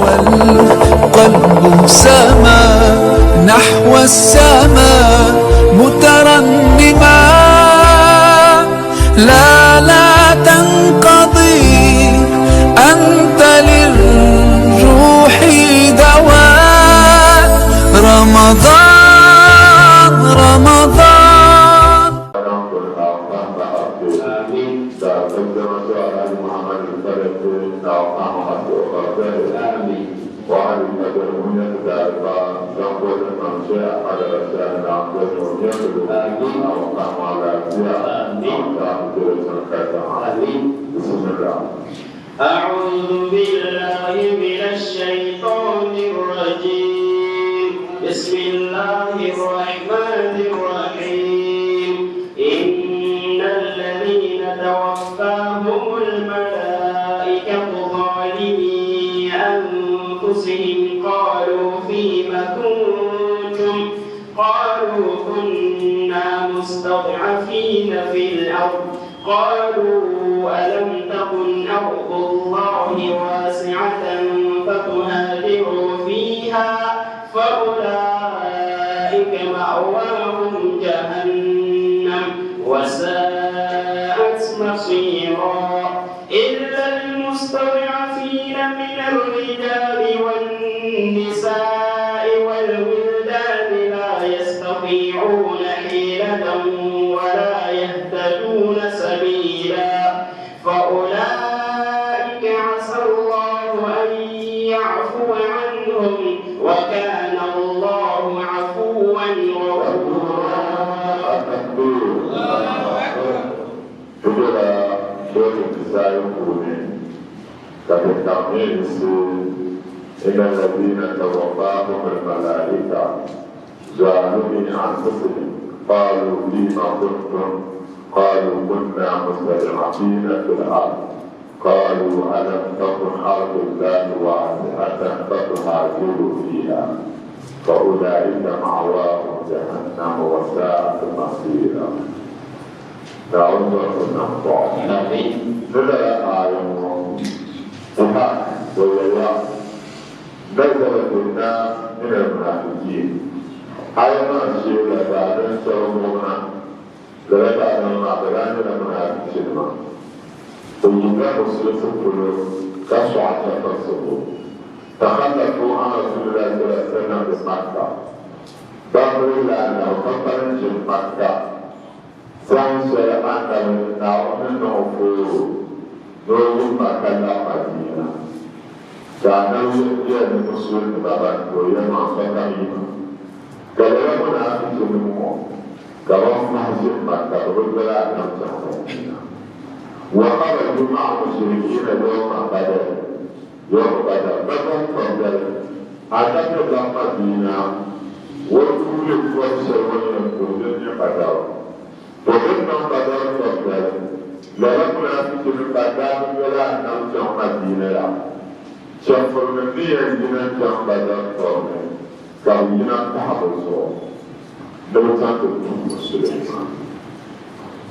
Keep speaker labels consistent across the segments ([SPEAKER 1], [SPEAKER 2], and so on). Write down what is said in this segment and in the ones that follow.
[SPEAKER 1] والقلب سما نحو السماء مترنما. لا لا تنقضي، أنت للروح دواء. رمضان رمضان.
[SPEAKER 2] أعوذ بالله من الشيطان الرجيم. بسم الله الرحمن الرحيم. إن الذين توفاهم الملائكة ظالمي أنفسهم قالوا فيم كنتم؟ قالوا كنا مستضعفين في الأرض. قالوا ألم تكن أرض الله واسعة فتهاجروا فيها؟ فأولئك مأواهم جهنم وساءت مصيرا. إلا المستضعفين من الرجال والنساء والولدان لا يستطيعون حيلة ولا يهتدون سبيلا، فأولئك عسى الله أن يعفو عنهم وكان الله عفوا غفورا.
[SPEAKER 3] Tukula suratul Nisaa puuni ka ti tamisi inna alladhina tawaffahum almalaika zalimi anfusihim qalu fima kuntum qalu kunna mustad'afina fil ard qalu alam takun ardu llahi wasi'atan fatuhajiru fiha fa ulaika ma'wahum jahannam wa sa'at masira. Naawuni bɔri ti niŋ buɣim. Ni lala aaya ŋɔ tiha o yɛliya, Nazala fi nnaas min almunaafiqiin. Aaya maa sheela daadam shɛba muɣina. Lala daadam maa bɛ daa nyɛla munaafichinima. Bɛ yimla musulinsi polo ka sɔɣi chɛfirisibu. Takhallafuu an Rasuulillahi sallallahu alayhi wa sallam bi Makkah. Ban bi lahi nabi ka kpalim ʒini Makkah. Zaŋ shɛli Annabi ni Naawuni ni niŋ o fooro ni o yi Makka labi Madina. Ka Annabi yɛli ni Musulinima ban ka o yɛlimaŋ sokam yi ma. Ka lala munaafichinim ŋɔ ka bɛ fahi ʒini Makka bɛ bi doli Annabi chaŋ Madina. Wa kharaju ma'a mushrikiina yawma Badr, yawma Badr, bɛ zaŋ tɔbdali Annabi ni labi Madina o tuuli tɔb shɛli o ni yɛn kuri din nyɛ Badar. To din niŋ Badar tɔbdali, lala munaafichinim ban daa bi doli Annabi chaŋ Madina la, chɛfurinim ni yɛn yina chaŋ Badar tɔbu ni ka bɛ yina pahi bɛ zuɣu ni bɛ chaŋ ti tuhi Musulinima.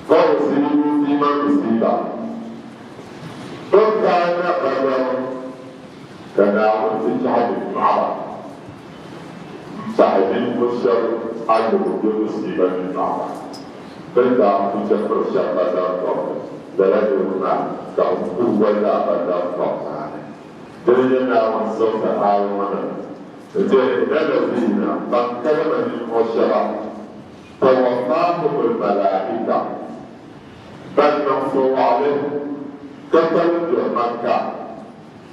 [SPEAKER 3] Fa usiibu fi man usiiba. Bɛ ni daa nya Badar ka Naawuni ti chaɣi bɛ nyɔɣa m-pahi ninvuɣ shɛb alɔbo bɛ musiiba ni nyɔɣa bɛ ni daa ku chɛfiri shɛb Badar tɔbu ni. Lala niriba maa ka bɛ kuhi gba zaa Badar tɔbu maa ni. Dini n-nyɛ Naawuni siɣisi aaya ŋɔ na n-ti inna lazina ban kalima ninvuɣ shɛba tawaffahumul malaika ban niŋ fɔwaɣili ka kpalim be Makka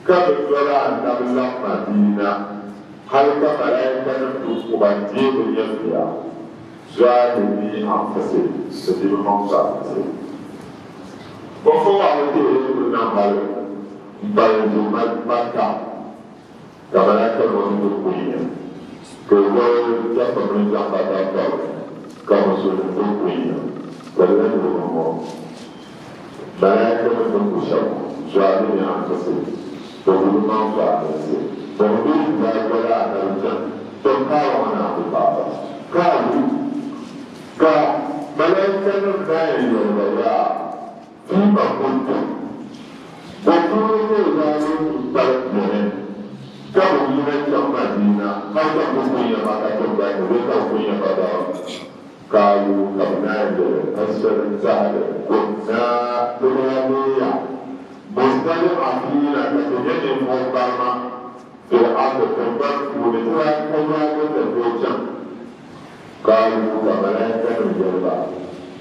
[SPEAKER 3] ka bi doli Annabi labi Madina hali ka Malaaikanim ti ku ba n-deei bɛ nyɛviya, zaalimi anfusihim, bɛ di bɛ maŋ zaalinsi. Bɛ fɔwaɣili teei bɛ niŋ mali m-kpalim ʒi Makka ka Malaaikanim ŋɔ ti ku ya, ka o doli chɛfiri mini chaŋ Badar tɔbu ni ka Musulimi ti ku ya, ka lala niriba ŋɔ Malaikanim ni ku shɛba ŋɔ, zaalimi anfusihim, bɛ di bɛ maŋ zaalinsi. Bɛ mi bee n-daa doli Annabi chaŋ tɔb kaara ŋɔ ni Abu Bakr. Qaalu, ka Malaikanim daa yɛn yɛli ba yaa, Fima kuntum? Bɔ puuni ka o daa yi n-kpalim beni? Hali ka bɛ kun ya Maka tiŋgbani ni bee ka bɛ kun ya Badar? Qaaluu, ka bɛ naan yɛli, Ashhadu n-zahali, kunnaa, ti daa leeya, mustad'afiina, ka ti nyɛ ninvuɣ barima, fil ardi, tiŋgbani puuni, ti daa ka yaa ni ti tooi chaŋ. Qaaluu, ka Malaaikanim yɛli ba,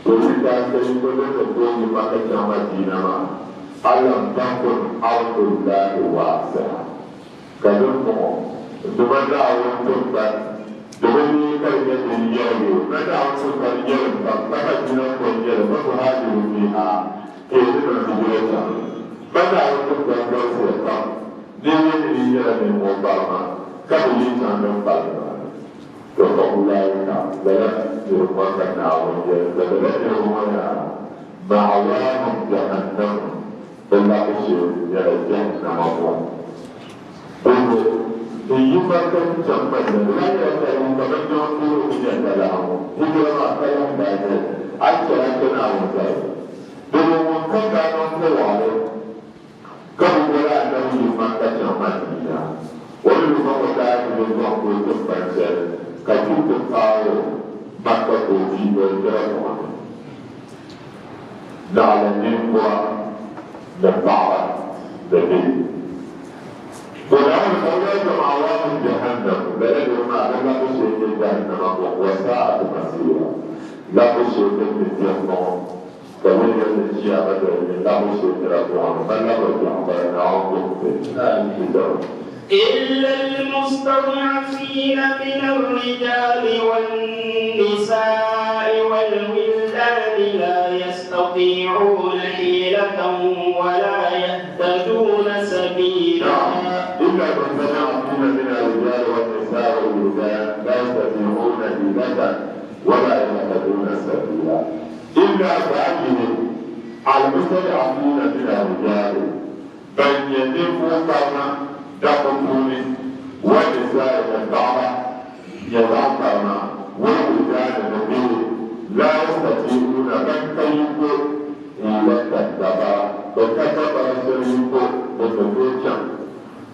[SPEAKER 3] To yi daa ka yi ko ni ti tooi yi Maka chaŋ Madiina maa, alam takun ardullaahi waasi'a? Ka din bɔŋɔ, dama Naawuni tiŋgbani di bi neei ka di nyɛ din yɛligi o, ka Naawuni tiŋgbani yɛlim pam, ka Madina ko n-nyɛ li, fatuhaajiru fiihaa, ka yi ti niŋ hijira chaŋ li. Ma Naawuni tiŋgbani galisiya pam, di yi nyɛ ni yi nyɛla ninvuɣ gbarima, ka bi yi chaŋ din kpalim maa ni. To fa ulaika, lala niriba ŋɔ ka Naawuni yɛli, ka lala niriba ŋɔ yaa, ma'awaahum jahannamu, Bɛ laɣim shee nyɛla jahannama buɣim. Bɔbu n yi Makka n-chaŋ Madina, di daa nyɛla talahi kaman jaŋ tuuri ni nyɛ talahi ŋɔ. Hijira maa talahi n-daa nyɛ li. A yi chɛli a kpe Naawuni zaligu. Domin ŋun kam daa niŋ kɔwaɣili ka bi boli Anabi yi Makka chaŋ Madina, o ni lu ma o daa ti bi zaŋ o tiŋgbani shɛli ka kpi ti paai o Makka ka o vi o kpɛla buɣim ni. Naɣila ninkura ni paɣaba ni bihi. To Naawuni ka ulaika ma'awaahum jahannam, lala niriba maa bɛ labbu shee n-nyɛ jahannama buɣim, wa sa'at masiira, labbu shee din ni diɛm m-bɔŋɔ, ka bɛ ni yɛli ni Chiyaama dali nyɛ labbu shee nyɛla buɣim ni, ban labiri biɛɣu m-bala, Naawuni buɣim ti ti dama.
[SPEAKER 2] Illa al-mustad'afiina mina ar-rijaali wan-nisaa'i wal-wildaani laa yastatii'uuna hiilatan wa laa yahtaduuna sabiila.
[SPEAKER 3] Na'am, illa al-mustad'afiina mina ar-rijaali wan-nisaa'i wal-wildaani laa yastatii'uuna hiilatan wa laa yahtaduuna sabiila. Illa ba'dihim al-mustad'afiina mina ar-rijaali. Ban nyɛ ninvuɣ karima dabba puuni, wan-nisaa'i ni paɣaba nyɛ zaɣ karima, wal-wildaani ni bihi, laa yastatii'uuna ban ka yiko hiilatan dabara, bɛ ka dabara shɛli yiko din ni tooi chaŋ,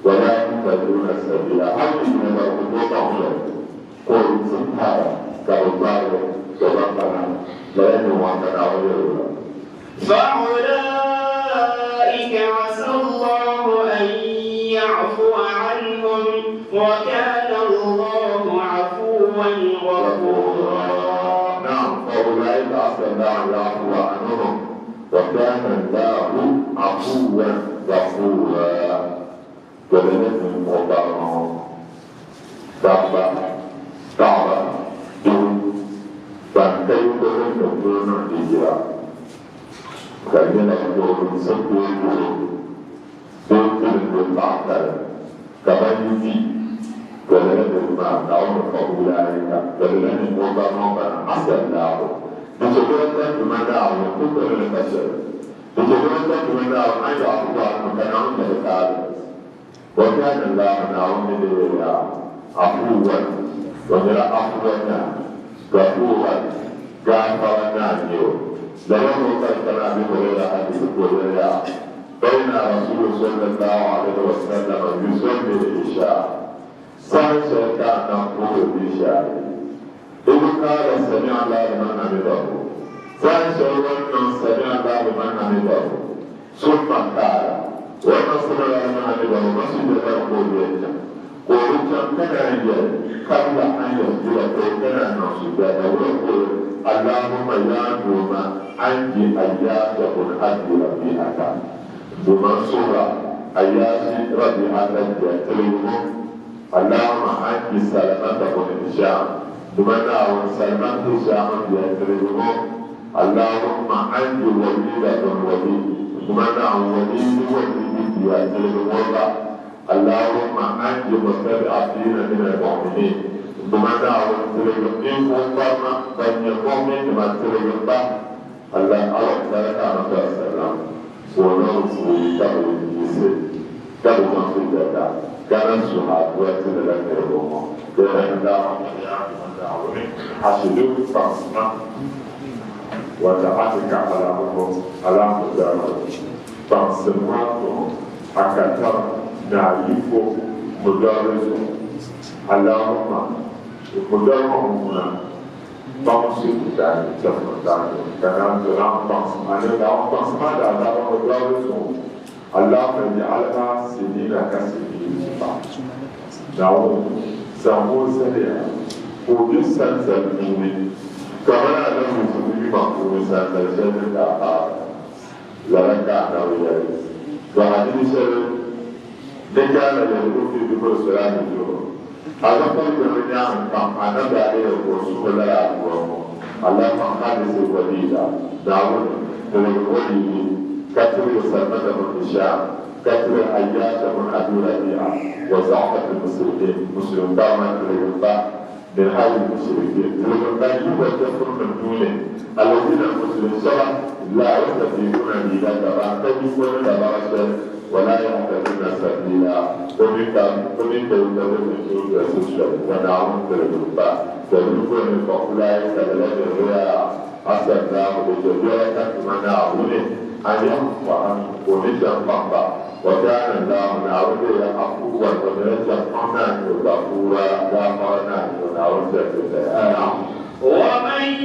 [SPEAKER 3] wa laa yahtaduuna sabiila, hal bɛ yina gba bɛ ku tooi baŋ shɛli, ko n-ti paai ka bɛ gbaai li, tɔ ban kana lala ninvuɣ ka Naawuni yɛli o la.
[SPEAKER 2] فأولئك عسى الله أن يعفو عنهم وكان الله عفوا غفورا.
[SPEAKER 3] نعم فأولئك عسى الله أن يعفو عنهم وكان الله عفوا غفورا. Dolimi ninvuɣ barima ŋɔ, dabba, paɣiba, bihi, ban ka yiko din ni tooi niŋ hijira, ka di nyɛla kɔrigimsim bee doro bee tulim bee paɣatali, ka ban yi vi, to lala niriba maa, Naawuni fa ulaika, to lala ninvuɣ barima ŋɔ bana, asa Allahu, di chɛ bɛ lan Duuma Naawuni ku kpɛri li pa shɛli. Di chɛ bɛ lan Duuma Naawuni an ya'fuwa anhum, ka Naawuni chɛ bɛ taali. Wa kana Allahu, Naawuni mi leela Afuwan, o nyɛla Afuwa Naa, Ghafuuran, Gaafara Naa n-nyɛ o. Lala ŋɔ ka di kana Abi Huraira hadiisi ka o yɛliya, Bayna Rasuulu sallallahu alayhi wa sallama yusalli al-ishaa, saha shɛli ka Annabi puhiri ishaai, idh qaala sami'a Allahu liman hamidahu, saha shɛli o ni niŋ sami'a Allahu liman hamidahu, Summa qaala, o ni niŋ sami'a Allahu liman hamidahu ma sujada ka o yɛn chaŋ, ka o bi chaŋ ka naan yɛli, qabla an yasjuda, ka o ka naan niŋ sujada, wula ka o yɛli, Allahumma yaa n Duuma, anji Ayyaasha bun Abi Rabi'ata, n Duuma n suhira Ayyaashi Rabi'ata bia tiligi ŋɔ, Allahumma anji Salamata bun Hisham, Duuma Naawuni Salmat Hisham bia tiligi ŋɔ, Allahumma anji Walida bun Walid, Duuma Naawuni Walidi Walidi bia tiligi ŋɔ gba, Allahumma anji mustad'afiina min al-mu'minin, Duuma Naawuni tiligim ninvuɣ kparima ban nyɛ mu'minnima tiligim ba, Allah alayhi salatu wa salam, ka o niŋ suui ka bɛ yiɣisi ka bɛ chaŋ sujada ka na suhi adua ti lala niriba ŋɔ. Bɛ Allahumma yaa Duuma Naawuni, ashdud kpaŋsima wada'atika ala mudar kpaŋsim maa zuɣu a ka tab ni a yiko mudar zuɣu. Allahumma mudar ŋuna baŋsi daani chɛfuri daani ka naan zo naawuni kpaŋsi maa ni naawuni kpaŋsi maa daadama o dɔɣili zuɣu Allahumma ij'alha sinina ka sini Yusufa Naawuni zaŋ o zaliya ka o be sanzali puuni kamani Anabi Yusufu yuma puuni sanzali shɛli din daa paai lala ka Anabi yɛli to hadisi shɛli ni kana yad'u fi duburi salati zuhur Azafar jiŋli nyaaŋa pam Anabi daa leei ka o suhi lala aduwa ŋɔ, Allahumma khalis al-walida, Naawuni, tiligi walidi, ka tiligi Salmata bin Hisham, ka tiligi Ayyasha bin Abi Rabi'a, wa za'fat al-muslimin, Musulin kparima tiligi ba, min aydi al-mushrikin, tiligi ba yi wa chɛfurinim nuu ni, alladhina Musulin shɛba la yastati'una hilata ban ka yiko ni dabara shɛli, wa la yahtaduna sabila, o mi ka o mi ka yi ka bɛ ni tooi dolisi soli, wa Naawuni tiligi ba dabiiko ni, fa ulaika lala niriba yaa asa Allahu bɛ je biɛla ka tuma Naawuni an ya'fuwa anhum ka o ni chɛ m-paŋ ba, wa kana Allahu Naawuni leela afuwan o nyɛla chɛmpaŋ naa n-nyɛ o, Ghafuura gaafara naa n-nyɛ o, Naawuni chɛ ti zaya. Naam.
[SPEAKER 2] ومن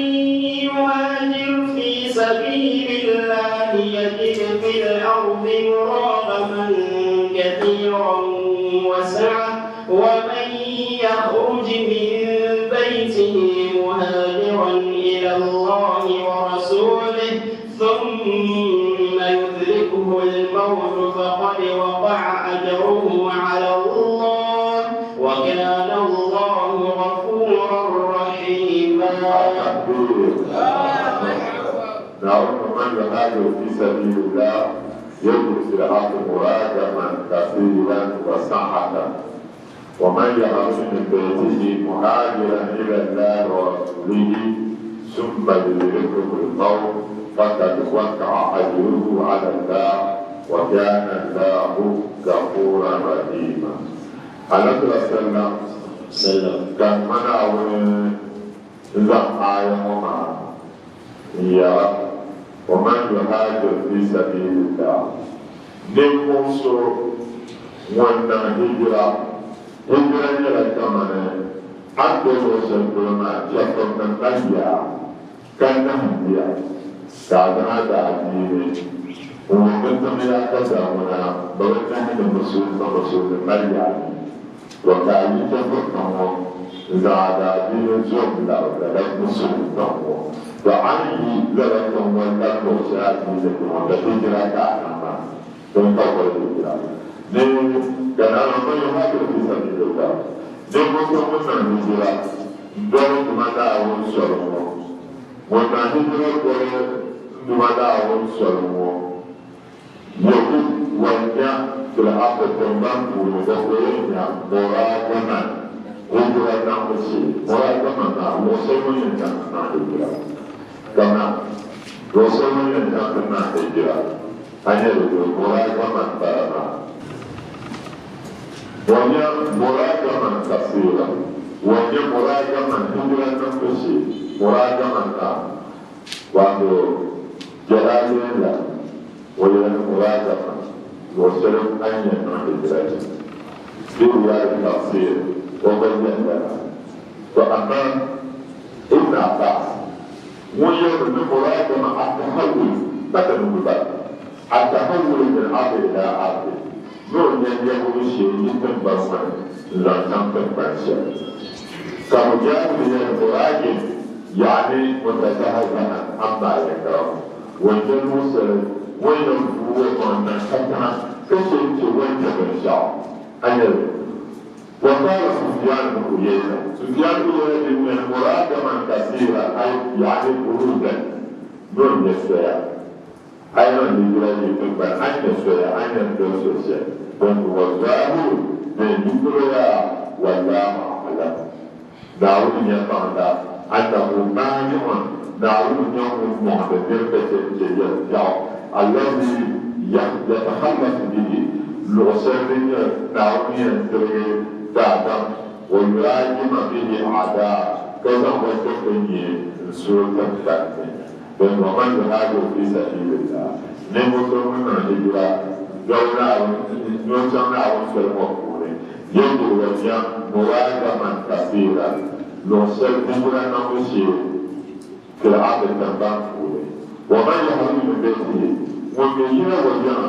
[SPEAKER 2] يهاجر في سبيل الله يجد في الأرض مراغما كثيرا وسعة ومن يخرج من بيته مهاجرا إلى الله ورسوله ثم يدركه الموت فقد وقع أجره على الله وكان الله غفورا رحيما.
[SPEAKER 3] التكبير. نعم من يهاجر في سبيل الله يجد في الأرض مراغما كثيرا وسعة ومن يخرج من بيته مهاجرا إلى الله ورسوله ثم يدركه الموت فقد وقع أجره على الله وكان الله غفورا رحيما. Anabi sallam ka Naawuni zaŋ aaya ŋɔ maa n-yɛra, ومن يهاجر في سبيل الله ninvuɣ so ŋun niŋ hijira, hijira nyɛla kamani a ni be luɣ shɛli polo maa chɛfurinim mali yaa ka nahim ya, ka a zaŋ a daadiini n-wuhi ni tiŋ ya ka zaŋ ŋuna bɛ bi nahindi musulinsi, musulinsi mali yaa ni. Tɔ ka a yi chɛfuri tiŋ ŋɔ n-zaŋ a daadiini zom labi lala musulinsi tiŋ ŋɔ, tɔ a ni yi lala tiŋ ŋɔ n-labi luɣ shɛli adiini tiŋ ŋɔ ka hijira ka a niŋ maa, din ka boli hijira ni ka Naawuni man yuhaajir fi sabilillah, ninvuɣ so ŋun niŋ hijira n-doli Duuma Naawuni soli ŋɔ, ŋun niŋ hijira doli Duuma Naawuni soli ŋɔ, yajid wan nya fil ardi tiŋgbani puuni bɛ ku yɛn nya muragaman hijira niŋbu shee. Muragaman maa luɣ shɛli ŋun yɛn chaŋ ti niŋ hijira. Kaman luɣ shɛli ŋun yɛn chaŋ ti niŋ hijira, a nya di duri muragaman m-bala maa. Wa nya muragaman kasiira, wa nya muragaman hijira niŋbu shee, muragaman maa wato Jalalain la, o yɛli ni muragaman luɣ shɛli a ni yɛn niŋ hijira shɛm. Di riwaya tafsir o gba yɛli lala. To amaa Ibn Abbas ŋun yɛli ni muragama at-tahawul badal mubal at-tahawul min ardi ila ardi ni o nya lɛbigu shee yi tiŋgbani ŋɔ ni n-zaŋ chaŋ tiŋgbani shɛli. Ka Mujahid yɛli muragim yaani mutajahazahan amma yakrahu ŋun nya luɣ shɛli ŋun yɛn vuui o maŋ niŋ katiŋa ka chɛ n-chɛ o ni nya binshɛɣu. A nya li? وقال سفيان بن عيينة سفيان بن عيينة من مراغما كثيرا أي يعني خروجا نون يسوع أيضا هجرة تنبا أن يسوع أن يندرس شيء والظاهر من يقرأ والله أعلم Naawuni nyɛ baŋda annahu maani'un Naawuni nyɛ ŋun mɔŋdi niriba chɛ n-chɛ yɛltɔɣa allazi yatakhallasu bihi luɣ shɛli din nyɛ Naawuni yɛn tiligi daadam wa yuraajima bihi a'daa ka zaŋ o tibili nyee n-suui tiŋgbani ni din wa man yuhaajir fi sabilillah ninvuɣ so ŋun niŋ hijira n-doli Naawuni n-chaŋ Naawuni soli ŋɔ puuni. Yajid o nya muragaman kasiiran, luɣ shɛli hijira niŋbu shee, fil ardi tiŋgbani puuni. Wa man yakhruj min baytihi, ŋun mi yina o yiŋa,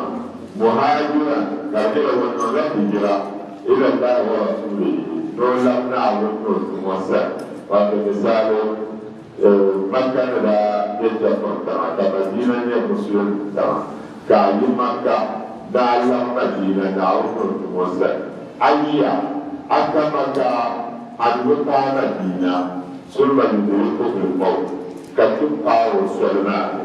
[SPEAKER 3] muhaajiran, ka di nyɛla o niŋla hijira, ila Allahi wa rasuulihi, ni o labi Naawuni ni o tumo sani, wato misaali Makka ni daa nyɛ chɛfuri tiŋa ka Madina nyɛ Musulinsi tiŋa, ka a yi Makka ni a labi Madina Naawuni ni o tumo sani, a yiya a ka Makka a ni bi paai Madina, summa yudrikuhu l-mawt, ka ti paai o soli maa ni,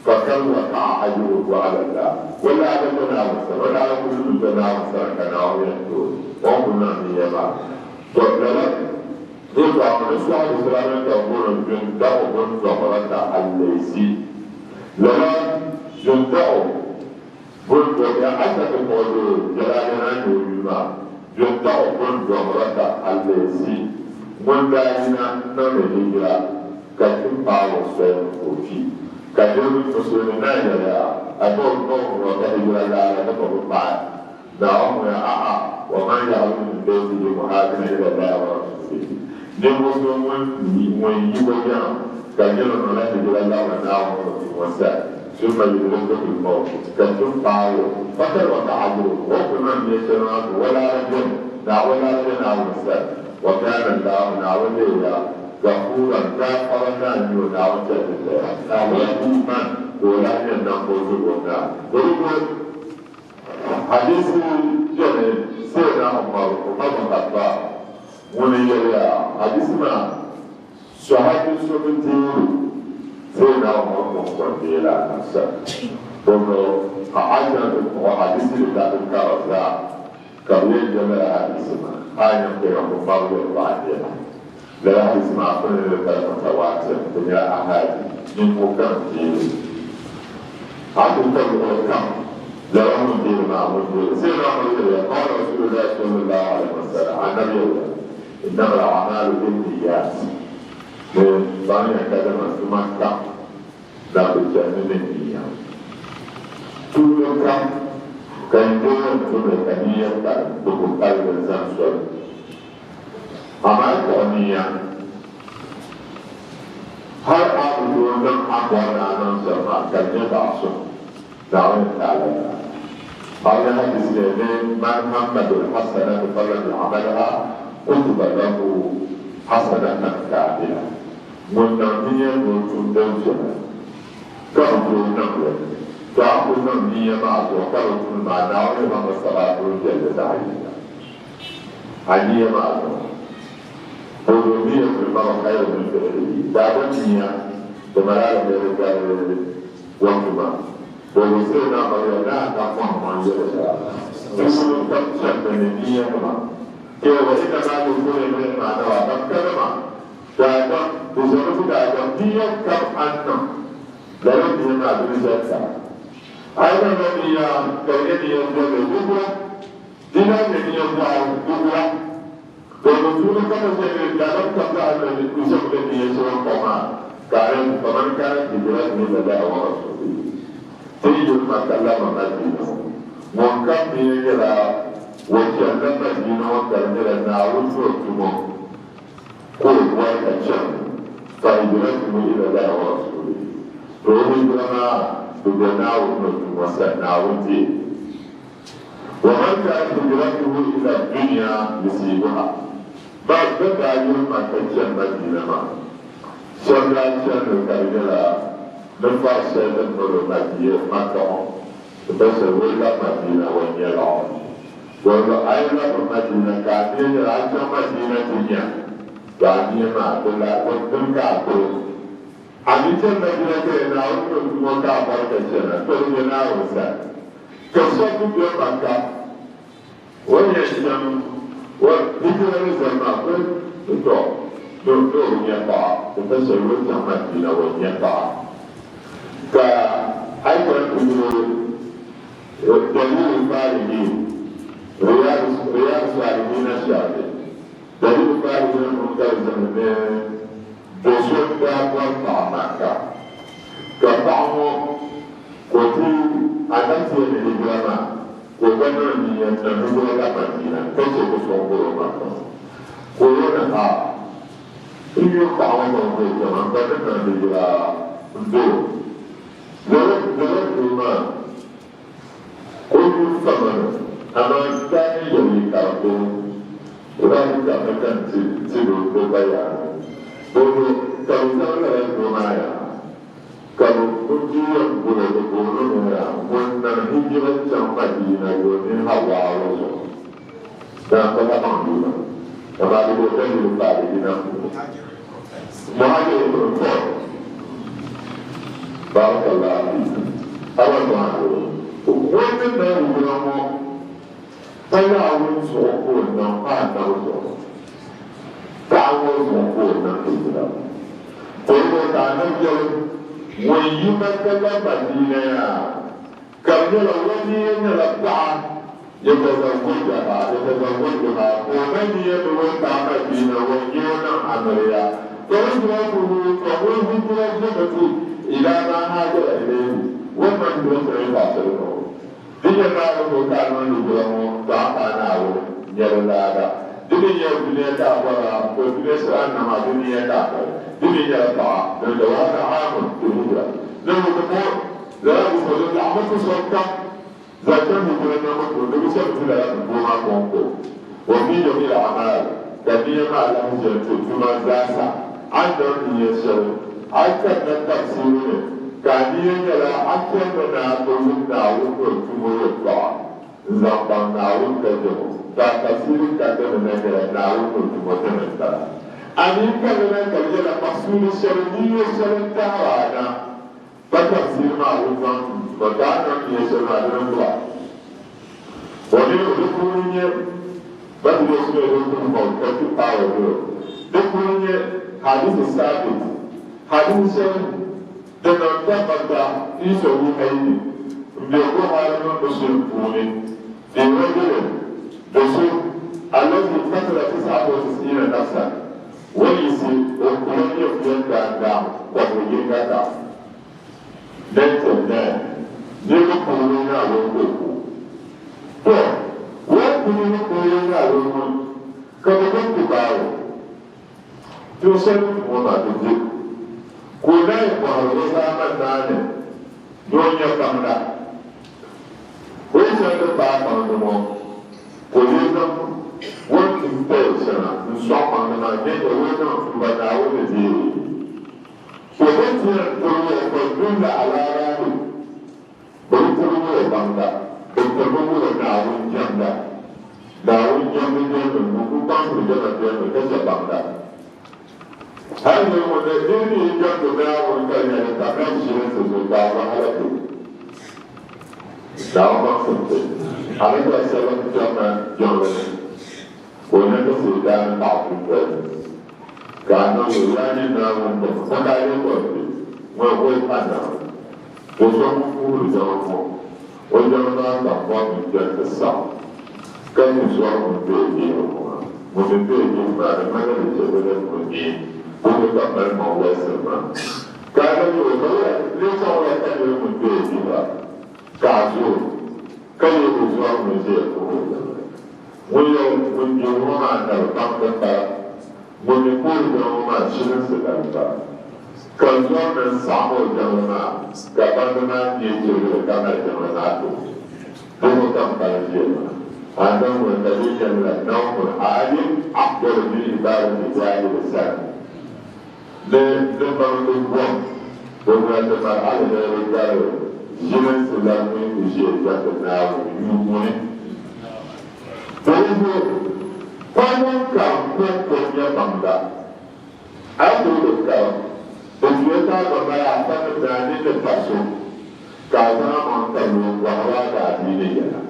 [SPEAKER 3] fakad waqa'a ajruhu ala Allah, o lahi be Naawuni sani, o lahi kuli lu be Naawuni sani ka Naawuni yɛn ti o o ni kuli niŋ niya maa. Tɔ! Lala yɛltɔɣa ŋɔ ni sɔɣi Islami ka bɔri Jundaɣu bin Dɔmrata al-Laysi. Lala Jundaɣu bin Dɔmia Aisha ti kpuɣi doo Jalali na nyɛ o yuli maa. Jundaɣu bin Dɔmrata al-Laysi ŋun daa yina n-niŋdi hijira ka tim paai o soli ni ka o kpi. Ka niriba musulimi naan yɛliya, A ka o ŋɔ ka hijira laara ni ka bɛ paai. Naawuni ŋɔ a'a, wa man yakhruj min baytihi muhaajiran ila Allahi wa rasuulihi, ninvuɣ so ŋun yi o yiŋa ka nyɛla o niŋla hijira labiri Naawuni o tumo sani, summa yudrikuhu l-mawt, ka tum paai o, fakad waqa'a ajruhu, o ku niŋ nia shɛli maa ka o laara beni, o laara be Naawuni sani, wa kaana Allahu, Naawuni leeya Ghafuuran, gaafara naa n-nyɛ o, Naawuni chɛliŋ Rahiiman, ka o lahi nyɛ nambɔzobɔ naa. Hadisi beni Sayyidina Umar, Umar bin Khattab, ŋuni yɛliya, hadisi maa sahabi so bi deeri Sayyidina Umar kɔŋko n-deei li a sani. Bɔŋɔ ka Aisha ti kpuɣi hadisi litaafi kara zaa ka bɛ yɛn yɛli lala hadisi maa, a yi nya kpɛma Umar yɛltɔɣa n-nyɛ li. Lala hadisi maa kuli ni di kali mutawaatir, di nyɛla ahadi, ninvuɣ kam deei li. A ti ka luɣili kam, lala ŋun deei li maa ŋun deei li. Sayyidina Umar yɛliya, Qaala Rasuulullahi sallallahu alayhi wa sallam, Anabi yɛliya, Innama al-a'maalu bin-niyyat, ni baŋya kadama tuma kam na bi chani ni niya. Tuuli kam ka yi deei n tumli ka niya kpalim, di ku paligi n-zaŋ soli. Amaa yi kpuɣi nia, hal a bi tooi niŋ a ni bɔri ni a niŋ shɛm maa ka di nyɛ zaɣ suŋ, Naawuni ni ti a lala. A nya hadisi ni ni man hamma bil hasanati falam ya'malha kutiba lahu hasanatan kaamila, ŋun niŋ nia ni o tum din viɛla ka bi tooi niŋ li, to a ku niŋ nia maa zuɣu ka bi tum li maa, Naawuni ni zaŋ li sabi a tuun viɛlli zaɣ yinga. A nia maa zuɣu, o niyyatul mar'i khayrun min fi'lihi, daadam nia di mali alheri gari o tuma. Bɔbu Sayyidina Maryam ni a ka mɔhim o ni yɛli shɛli tuuli kam chanimi ni niyanima. Kpe wa innama likulli imri'in ma nawa, ban kanima daadam di ʒɛmi ti daadam niya kam a ni niŋ lala niya maa di bi ʒɛn taba. A yi niŋla niya ka di nyɛ niya viɛlli di gula. Di daa nyɛ niya bɔɣu dubila, domin tuuli ka bɛ ʒe ni daadam kam zaa ni ni ʒe bɛ niya shɛŋa kɔŋ maa, ka a yɛn faman kanat hijratuhu ila Allahi wa rasulihi. Ti yi yuli Makka lama Madina ŋɔ, ŋun kam niya nyɛla o chanila Madina ŋɔ ka di nyɛla Naawuni ni o tumo ka o bɔri ka chani, fa hijratuhu ila Allahi wa rasulihi. To o hijira maa di be Naawuni ni o tumo sani, Naawuni deei li. Wa man kanat hijratuhu ila dunya yusibuha, Ba bɛ daa yuli Makka chani Madina maa, shɛba daa chani mi ka di nyɛla ni fari shɛli din miri o Makka ŋɔ ti ba shɛli o labi Madina o nyɛla o. Bɔzuɣu a yi labi Madina ka a nia nyɛla a chaŋ Madina ti nya, to a nia maa di la din ka a tooi. A mi chani Madina ka yɛn Naawuni ni o tumo ka a bɔri ka chana, to di nyɛ Naawuni sani. Ka shɛba mi be Makka, o ni yɛn chaŋ o hijira ni zali maa ka o tɔ ni o bi nya paɣa, di pa shɛli o ni chaŋ Madina o nya paɣa. Ka a yi kana ti yuli Daliil Faalihiin, Riyaadu Saalihiina shɛhiri, Daliil Faalihiina ŋun ka di zaŋdi ni do so n-daa bɔri paɣa Makka, ka paɣa ŋɔ ka o ti Anabtia ni hijira maa. Ka o gba niŋ nia n-niŋ hijira la Madina ka chɛ bɛ so n-guri o maŋ maŋ. Ka o yɛli, Ha! N yu paɣa ŋɔ maŋ bee kpɛma m ba ni niŋ hijira n-dol o. Lala lala doo maa ka o yu fama ni, amaa n daa ni yɛli yi karimba o, o daa bi chaŋmi ka n ti tib o o bayaani. Dinzuɣu ka bɛ zaŋ lala doo maa yaha. Ka bɛ ŋun di yɛn bol o bɛ booni o mi la ŋun niŋ hijira chaŋ Madina domin Hawaawa zuɣu. Dama ka baŋ yuma, amaa di bɛ daliri paai yina puuni. Muhajir ibn Qurt. Barakallahu fiik. Awa Muhajir. Ŋun ni niŋ hijira ŋɔ pa Naawuni zuɣu ka o niŋ pa Anabi zuɣu. Paɣa ŋɔ zuɣu ka o niŋ hijira. Puhibu ka Anabi yɛli, Ŋun yi Makka la Madina yaa, ka di nyɛla o niya nyɛla paɣa, yatazawwajaha, yatazawwajuha, ka o na niya ni o paai Madina, o n-nyɛ o niŋ amiliya. Fahijratuhu, ka o hijira ʒimi ti ila ma haajara ilayhi, o ni niŋ hijira shɛli yaɣ shɛli zuɣu. Di nyɛ Naawuni ni o ka a niŋ hijira ŋɔ, tɔ a paai Naawuni nyɛli laada. Di mi nyɛ dunia ka a bɔra, tɔ dunia shɛli a ni niŋ maa di nia ka a mali. Di mi nyɛla paɣa din da wahala aamun ti hijira. Ni ŋun ni ŋɔ lala bi so din laɣimmi ti so kam zaŋ chaŋ hijira niŋbu puuni di bi shɛba ti lala ni doo maa kɔŋko. Wa fi jamiil a'maal, ka nia maa lahi ʒe n-ti tuma zaasa. A ni niŋ nia shɛli, a yi kanna tafsiiri ni, ka a nia nyɛla a chanimi ni a ti wum Naawuni ni o tum o yɛltɔɣa n-zaŋ baŋ Naawuni ka jɛm o, ka a tafsiiri kandi ni na nyɛla Naawuni ni o tum o dini m-bala. A ni yi kanna na ka di nyɛla maqsuudi shɛli, nia shɛli n-tahiri a na, ka tafsiiri maa o zaŋ tum tuma, ka a niŋ nia shɛli maa dini m-bala. O ni o di puuni nyɛ Batilesu ni di kum kɔŋ ka ti paai o doro. Di puuni nyɛ hadisi sabit, hadisi shɛli din niŋ tabbata fi sahihaini m-be Buhari mini Muslim puuni, fi rajulin, do so, allazi qatala tis'ata wa tis'ina nafsan, o yiɣisi o kula nyɛvuya daandaam kɔbiri yinga ka. 99, niriba puuni Naawuni ka o ku. Tɔ! O ni ku niriba puuni Naawuni ŋun ka bɛ gba ku baai o. Tuun shɛli ni ŋɔ maa di di ka o naai bɔhiri o zaamani maa ni ni o nya baŋda. O yi chaŋ ti paai baŋdi ŋɔ ka o lee zaŋ o ni tum paya shɛŋa n-sɔɣi baŋdi maa nyɛnya o ni niŋ tuuba Naawuni ni deei li. So bɛ ti yɛn tiri o ka dulla alaaraani, bɛ bi tiri o baŋda, bɛ tirimi o Naawuni jɛmda. Naawuni jɛmdi jɛmdi ŋun ku kpaŋsiri jɛma jɛmdi ka chɛ baŋda. Hal ni ŋun ni nir ni yi jɛmdi Naawuni ka di nyɛ di tamla ʒilinsi zuɣu ka a wahala be. Naawuni baŋsim ti a ni gba shɛba n-kpɛrina jiŋli ni. Ka o nya ka Sitaani paɣ dundoli ni, ka a niŋ o, Yaa nyini Naawuni dama, ŋɔ ka a yɛli bɔri bɛ? Ŋɔ o yi pa Naawuni, do so ŋun puhiri jɛma ŋɔ, o jɛma maa ka bɔri ni kpɛri ti saɣim, ka ti zɔri ŋun be yihibu ŋɔ maa. Ŋun mi be yihibu maa, di ŋmanila di chɛ bɛ ni ŋun mi puhiri ka mali maŋ walisiri maa. Ka a lahi yɛl o, Ka wula lee chaŋ wula ka niri ŋun be yihibu a, ka a zo o, ka leeg o zɔri ŋun ʒiya puhiri jɛma ni? Ŋun yɛli ŋun di ŋɔ maa nari baŋ din bala, ŋun mi ka o jɛma ŋɔ maa ʒilinsi la m-bala. Ka zɔri ni n-saɣim o jɛŋli maa, ka bandi maa nyee chirigili ka mali jɛŋli maa tooni. Di zuɣu ka m kpalim ʒiya maa. A ni ŋun ka di nyɛmla nawmun aalim afdalu min ibadati jahili sana. Ni di baŋdi gom, o gba ti mali aliheri gari ʒilinsi la ŋun ti ʒe jɛmdi Naawuni yuuni. Dinzuɣu pa ŋun karim kɔŋko n-nyɛ baŋda. A yi tooi di karim, di tuya ka a gba mali a fani daa ni ni pa so, ka a zaŋ amaŋ tabili o n-kɔhiri a daadiini yɛla,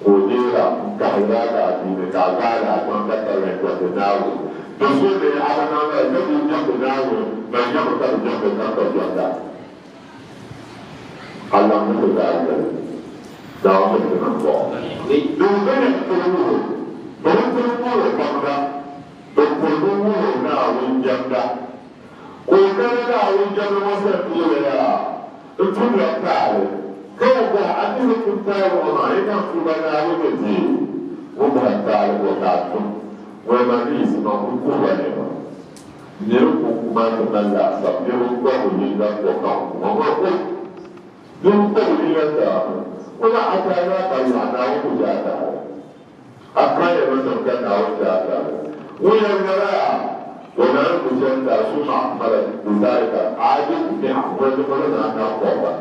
[SPEAKER 3] ka o deer a n-kahigir a daadiini, ka a gaali a kpaŋ ka tabili n-jɛmdi Naawuni. Do so ni a bi niŋ lala ka di jɛmdi Naawuni, man nyami ka bi jɛmdi ka m ba jɛmda. A laŋmi ti daa yɛli, Naawuni ni ti niŋ bɔɣu. Din bɛ yɛn tiri wuhi, bɛ bi tiri wuhiri baŋda, bɛ tirimi wuhiri Naawuni jɛmda. Ka o kana Naawuni jɛmdi ŋɔ sani ti yɛli ya, N tumla taali. Ka o bɔhi, A ni bi tum taali ŋɔ maa, yi niŋ tuuba Naawuni ni deei ŋun bɔhi taali bɔ ka a tum? Ŋuni maa ni yiɣisi ma n-kuhi ba nɛma. Nir ku ku maa ti mali laasabu niriba kɔhigu yinga n-kɔ ka n ku ma ŋɔ o. Niriba kɔhigu yinga taami o na a taali maa ka yaɣi Naawuni ku je a taali. A kanya ma niŋ ka Naawuni je a taali. Ŋun yɛn ŋmɛla a, o naan ku chɛ n-ti a suma akmala bizalika aadi mi'a ŋun di mali ni a naŋ kɔhiga.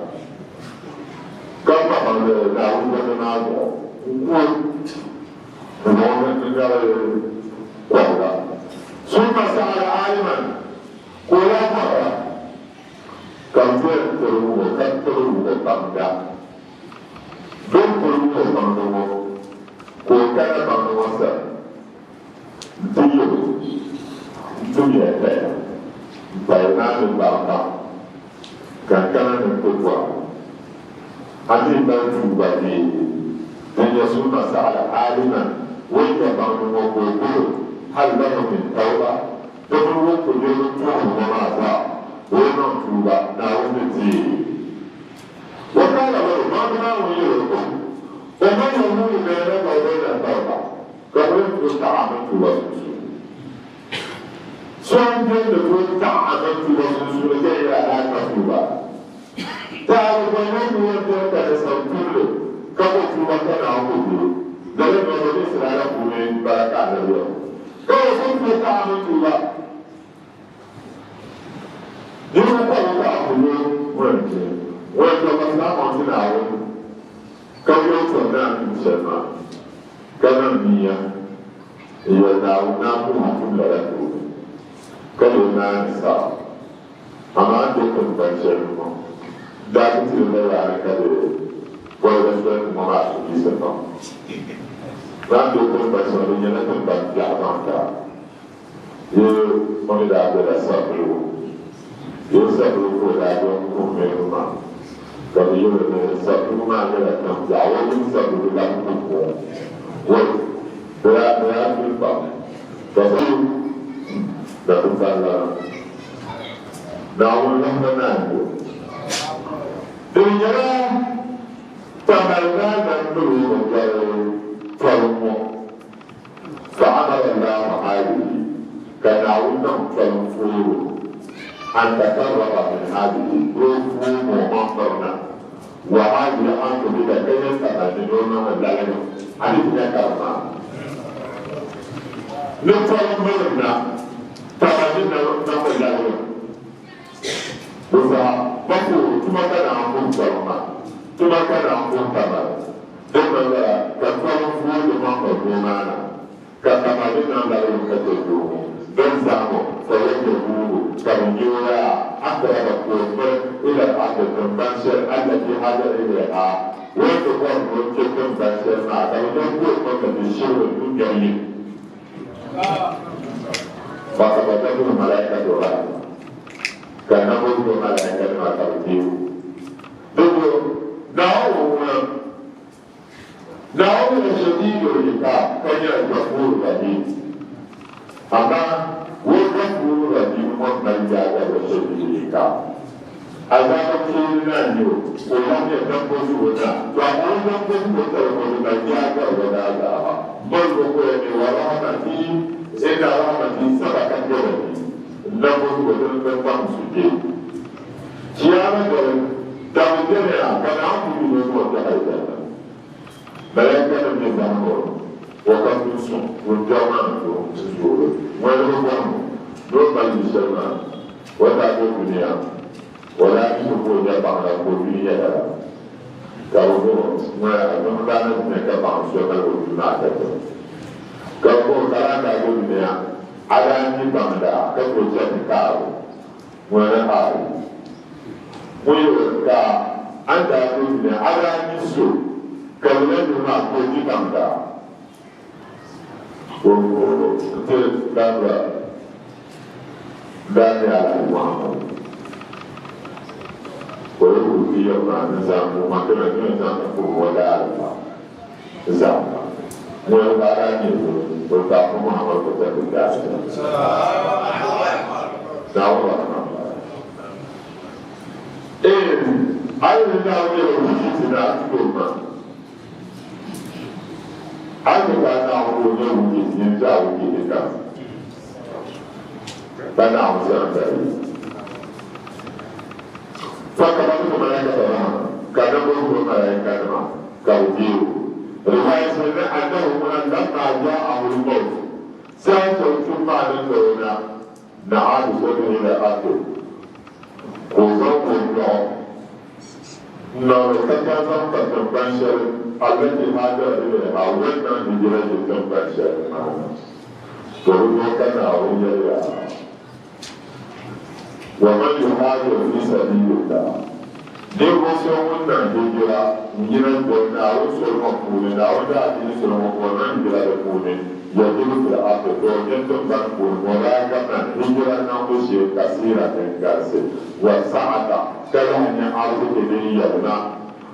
[SPEAKER 3] Ka pa baŋdi Naawuni bɔndi maa zuɣu n-ku o. Bɛ zaŋ o n-ŋari kɔhiga. Summa sa'ala aliman, ka o lahi bɔhira, ka bɛ yɛn tiri wuhi ka tiri wuhi baŋda. Bɛ ni tiri wuhi baŋda ŋɔ, ka o kana baŋda ŋɔ sani nti yɛl o, N tumya taya m-pahi naa ni baŋbaŋ, ka n kana ni n ti bɔh a, a mi mali tuuba bee? Din nyɛ summa sa'ala aliman, o yi nya baŋdi ŋɔ ka o bol o, hal lahu min tawba, di mini ŋun ku niriba tuhiri ŋɔ maa zaa, o yi niŋ tuuba, Naawuni ni deei. Wa qaala lahu, baŋdi maa ŋun yɛl o, O man yahulu baynaka wa bayna tawba, ka bɛ ni tooi taɣi a mini tuuba sunsuuni. So m-beni ni tooi taɣi a mini tuuba sunsuuni ka yɛli a daa ka tuuba. Taali gba nyɛ ŋun yɛn beni ka di sab turili ka bo tuuba ka Naawuni ku deei. Lala nɔŋ bani Israaila puuni m-bala ka anabi yɛli, Ka o so tooi taɣi a mini tuuba. Niriba kɔbu ka a ku yo ŋun je ŋun tɔba saɣim ti Naawuni ka yo tɔb ni a tum shɛli maa, ka niŋ nia n-yɛli Naawuni ni a puhi a tum lala ti o, ka leei naani saɣim. Amaa n be tiŋgbani shɛli ni ŋɔ, n daa ti tiri la yaani ka di boliga soli ni ŋɔ maa suhuyiɣisili pam. Maa ni be tiŋgbani shɛli di nyɛla tiŋgbani biɛɣu zaŋ ti a. Ye o ni daa bela Sabiligu. Ye Sabiligu ka o daa be n-kuhi niriba maa, ka bɛ yɛl o ni Sabiligu maa nyɛla tiŋ biɛɣu, o mini Sabiligu labi ku kuŋ. Wai, bɛ daa bɛ daa kuli pam, ka bɛ na ti ballana. Naawuni lahi ba naan yo. Di nyɛla Tamale Naa nam miri o ni doli tɔbu ŋɔ. Fa'amara Allaahu alayhi, ka Naawuni niŋ tɔlim foori o, an tafarraqa min hadihi, ni o foom o maŋ mirina, wa hadihi anhu bika, ka yɛn kamani ni o niŋ laligi a ni ti nya karim maa ni tɔlim mirina kamani ni niŋ laligi. Bɛ zaa ba foori tuma ka naan puhi tɔlim maa, tuma ka naan puhi kamani. Din mi lala, ka tɔlim foori di maŋ ma doo maa na, ka kamani niŋ laligi ka chɛ doo ŋɔ. Din zaa ŋɔ, fa yɛn guubu ka bɛ nya o yaa aqraba ka o miri ila al-ardi tiŋgbani shɛli allati hajara ilayha o ni ti bɔri ni o kpe tiŋgbani shɛli maa ka bɛ nya ka o mirimi bi shibrin duŋgari yini. Fa-qabadathu malaikatu rahma ka nambɔzbo malaikanima ka bɛ deei o. Di zuɣu Naawuni ŋuna Naawuni nyɛla Shadiidul Iqaab ka nyɛla Ghafuur Rahiim. Amaa o Ghafuur Rahiim ŋɔ mali yaaga o Shadiidul Iqaab. Azaaba kpeeni na n-nyɛ o, ka o lahi nyɛ nambɔzbo na. To amaa o nambɔzbo tali ŋɔ di mali yaaga o daazaaba. Mali o koya ni wa rahmatii, inna rahmatii sabaqat ghadabii, n nambɔzbo dini n kpaŋ n sujee. Chiyaama dali, dabi beni a ka Naawuni ku yuli o ni o kpɛhi alizanda. Malaikanim ni zahim o, o ka tuun suŋ, wuntaŋ maa ni tooi n-zoori ŋɔli bi bɔhim o ni o mali yu shɛli maa. O ni daa be dunia, o daa mi so ka o nya baŋda ka o yuli nyɛ lala. Ka bɛ bɔh o, Ŋɔya a niŋ daa ni nya ka baŋ so mali o yuli maa ka chɛ? Ka bɛ bɔh o, Ka laa daa be dunia, a daa mi baŋda ka tooi chani kaabu? Ŋuni ayi? Ŋun yɛli ka a ni daa be dunia a daa mi so ka lala nir maa ka o mi baŋda o nti dabra daa nyɛ Alhaji Muhammad ka o yi kuli ti yɛli ma ni zaŋ o ma ti na ni zaŋ puhi o daalifa zaŋ ma ŋuni ka a daa nyɛ so o taɣi Muhammad ko ta ti daa Naawuni rahma. Ee, ayi. ni Naawuni yɛli o wikiti ni a ti o ma. A ni ka Naawuni o nyɛ wikiti nyin ti a wikiti kam. Pa Naawuni sani ka di yi. Pa kamani o malaika maa ka nambɔri o malaikanima ka bɛ deei o. Riwaaya shɛli ni annahu ŋuna lamma ja'ahu al-mawt saha shɛli tum maa ni ka o na naɣa bi yadihi ila ardi ka o zaŋ o nyɔɣu n-niŋli ka ka zaŋ kpa tiŋgban shɛli allati haajara ilayha o ni niŋ hijira yi tiŋgban shɛli ni maa na. To di zuɣu ka Naawuni yɛli ya, Wa man yuhaajir fi sabiilillah, ninvuɣ so ŋun niŋ hijira n-yina n-doli Naawuni soli ŋɔ puuni, Naawuni daadiini soli ŋɔ ka o niŋ hijira di puuni, yajid fil ardi, ka o nya tiŋgbani puuni muragaman, hijira niŋbu shee, kasiira, din galisi, wa sa'ata, ka lahi nya ariziki din yɛlima.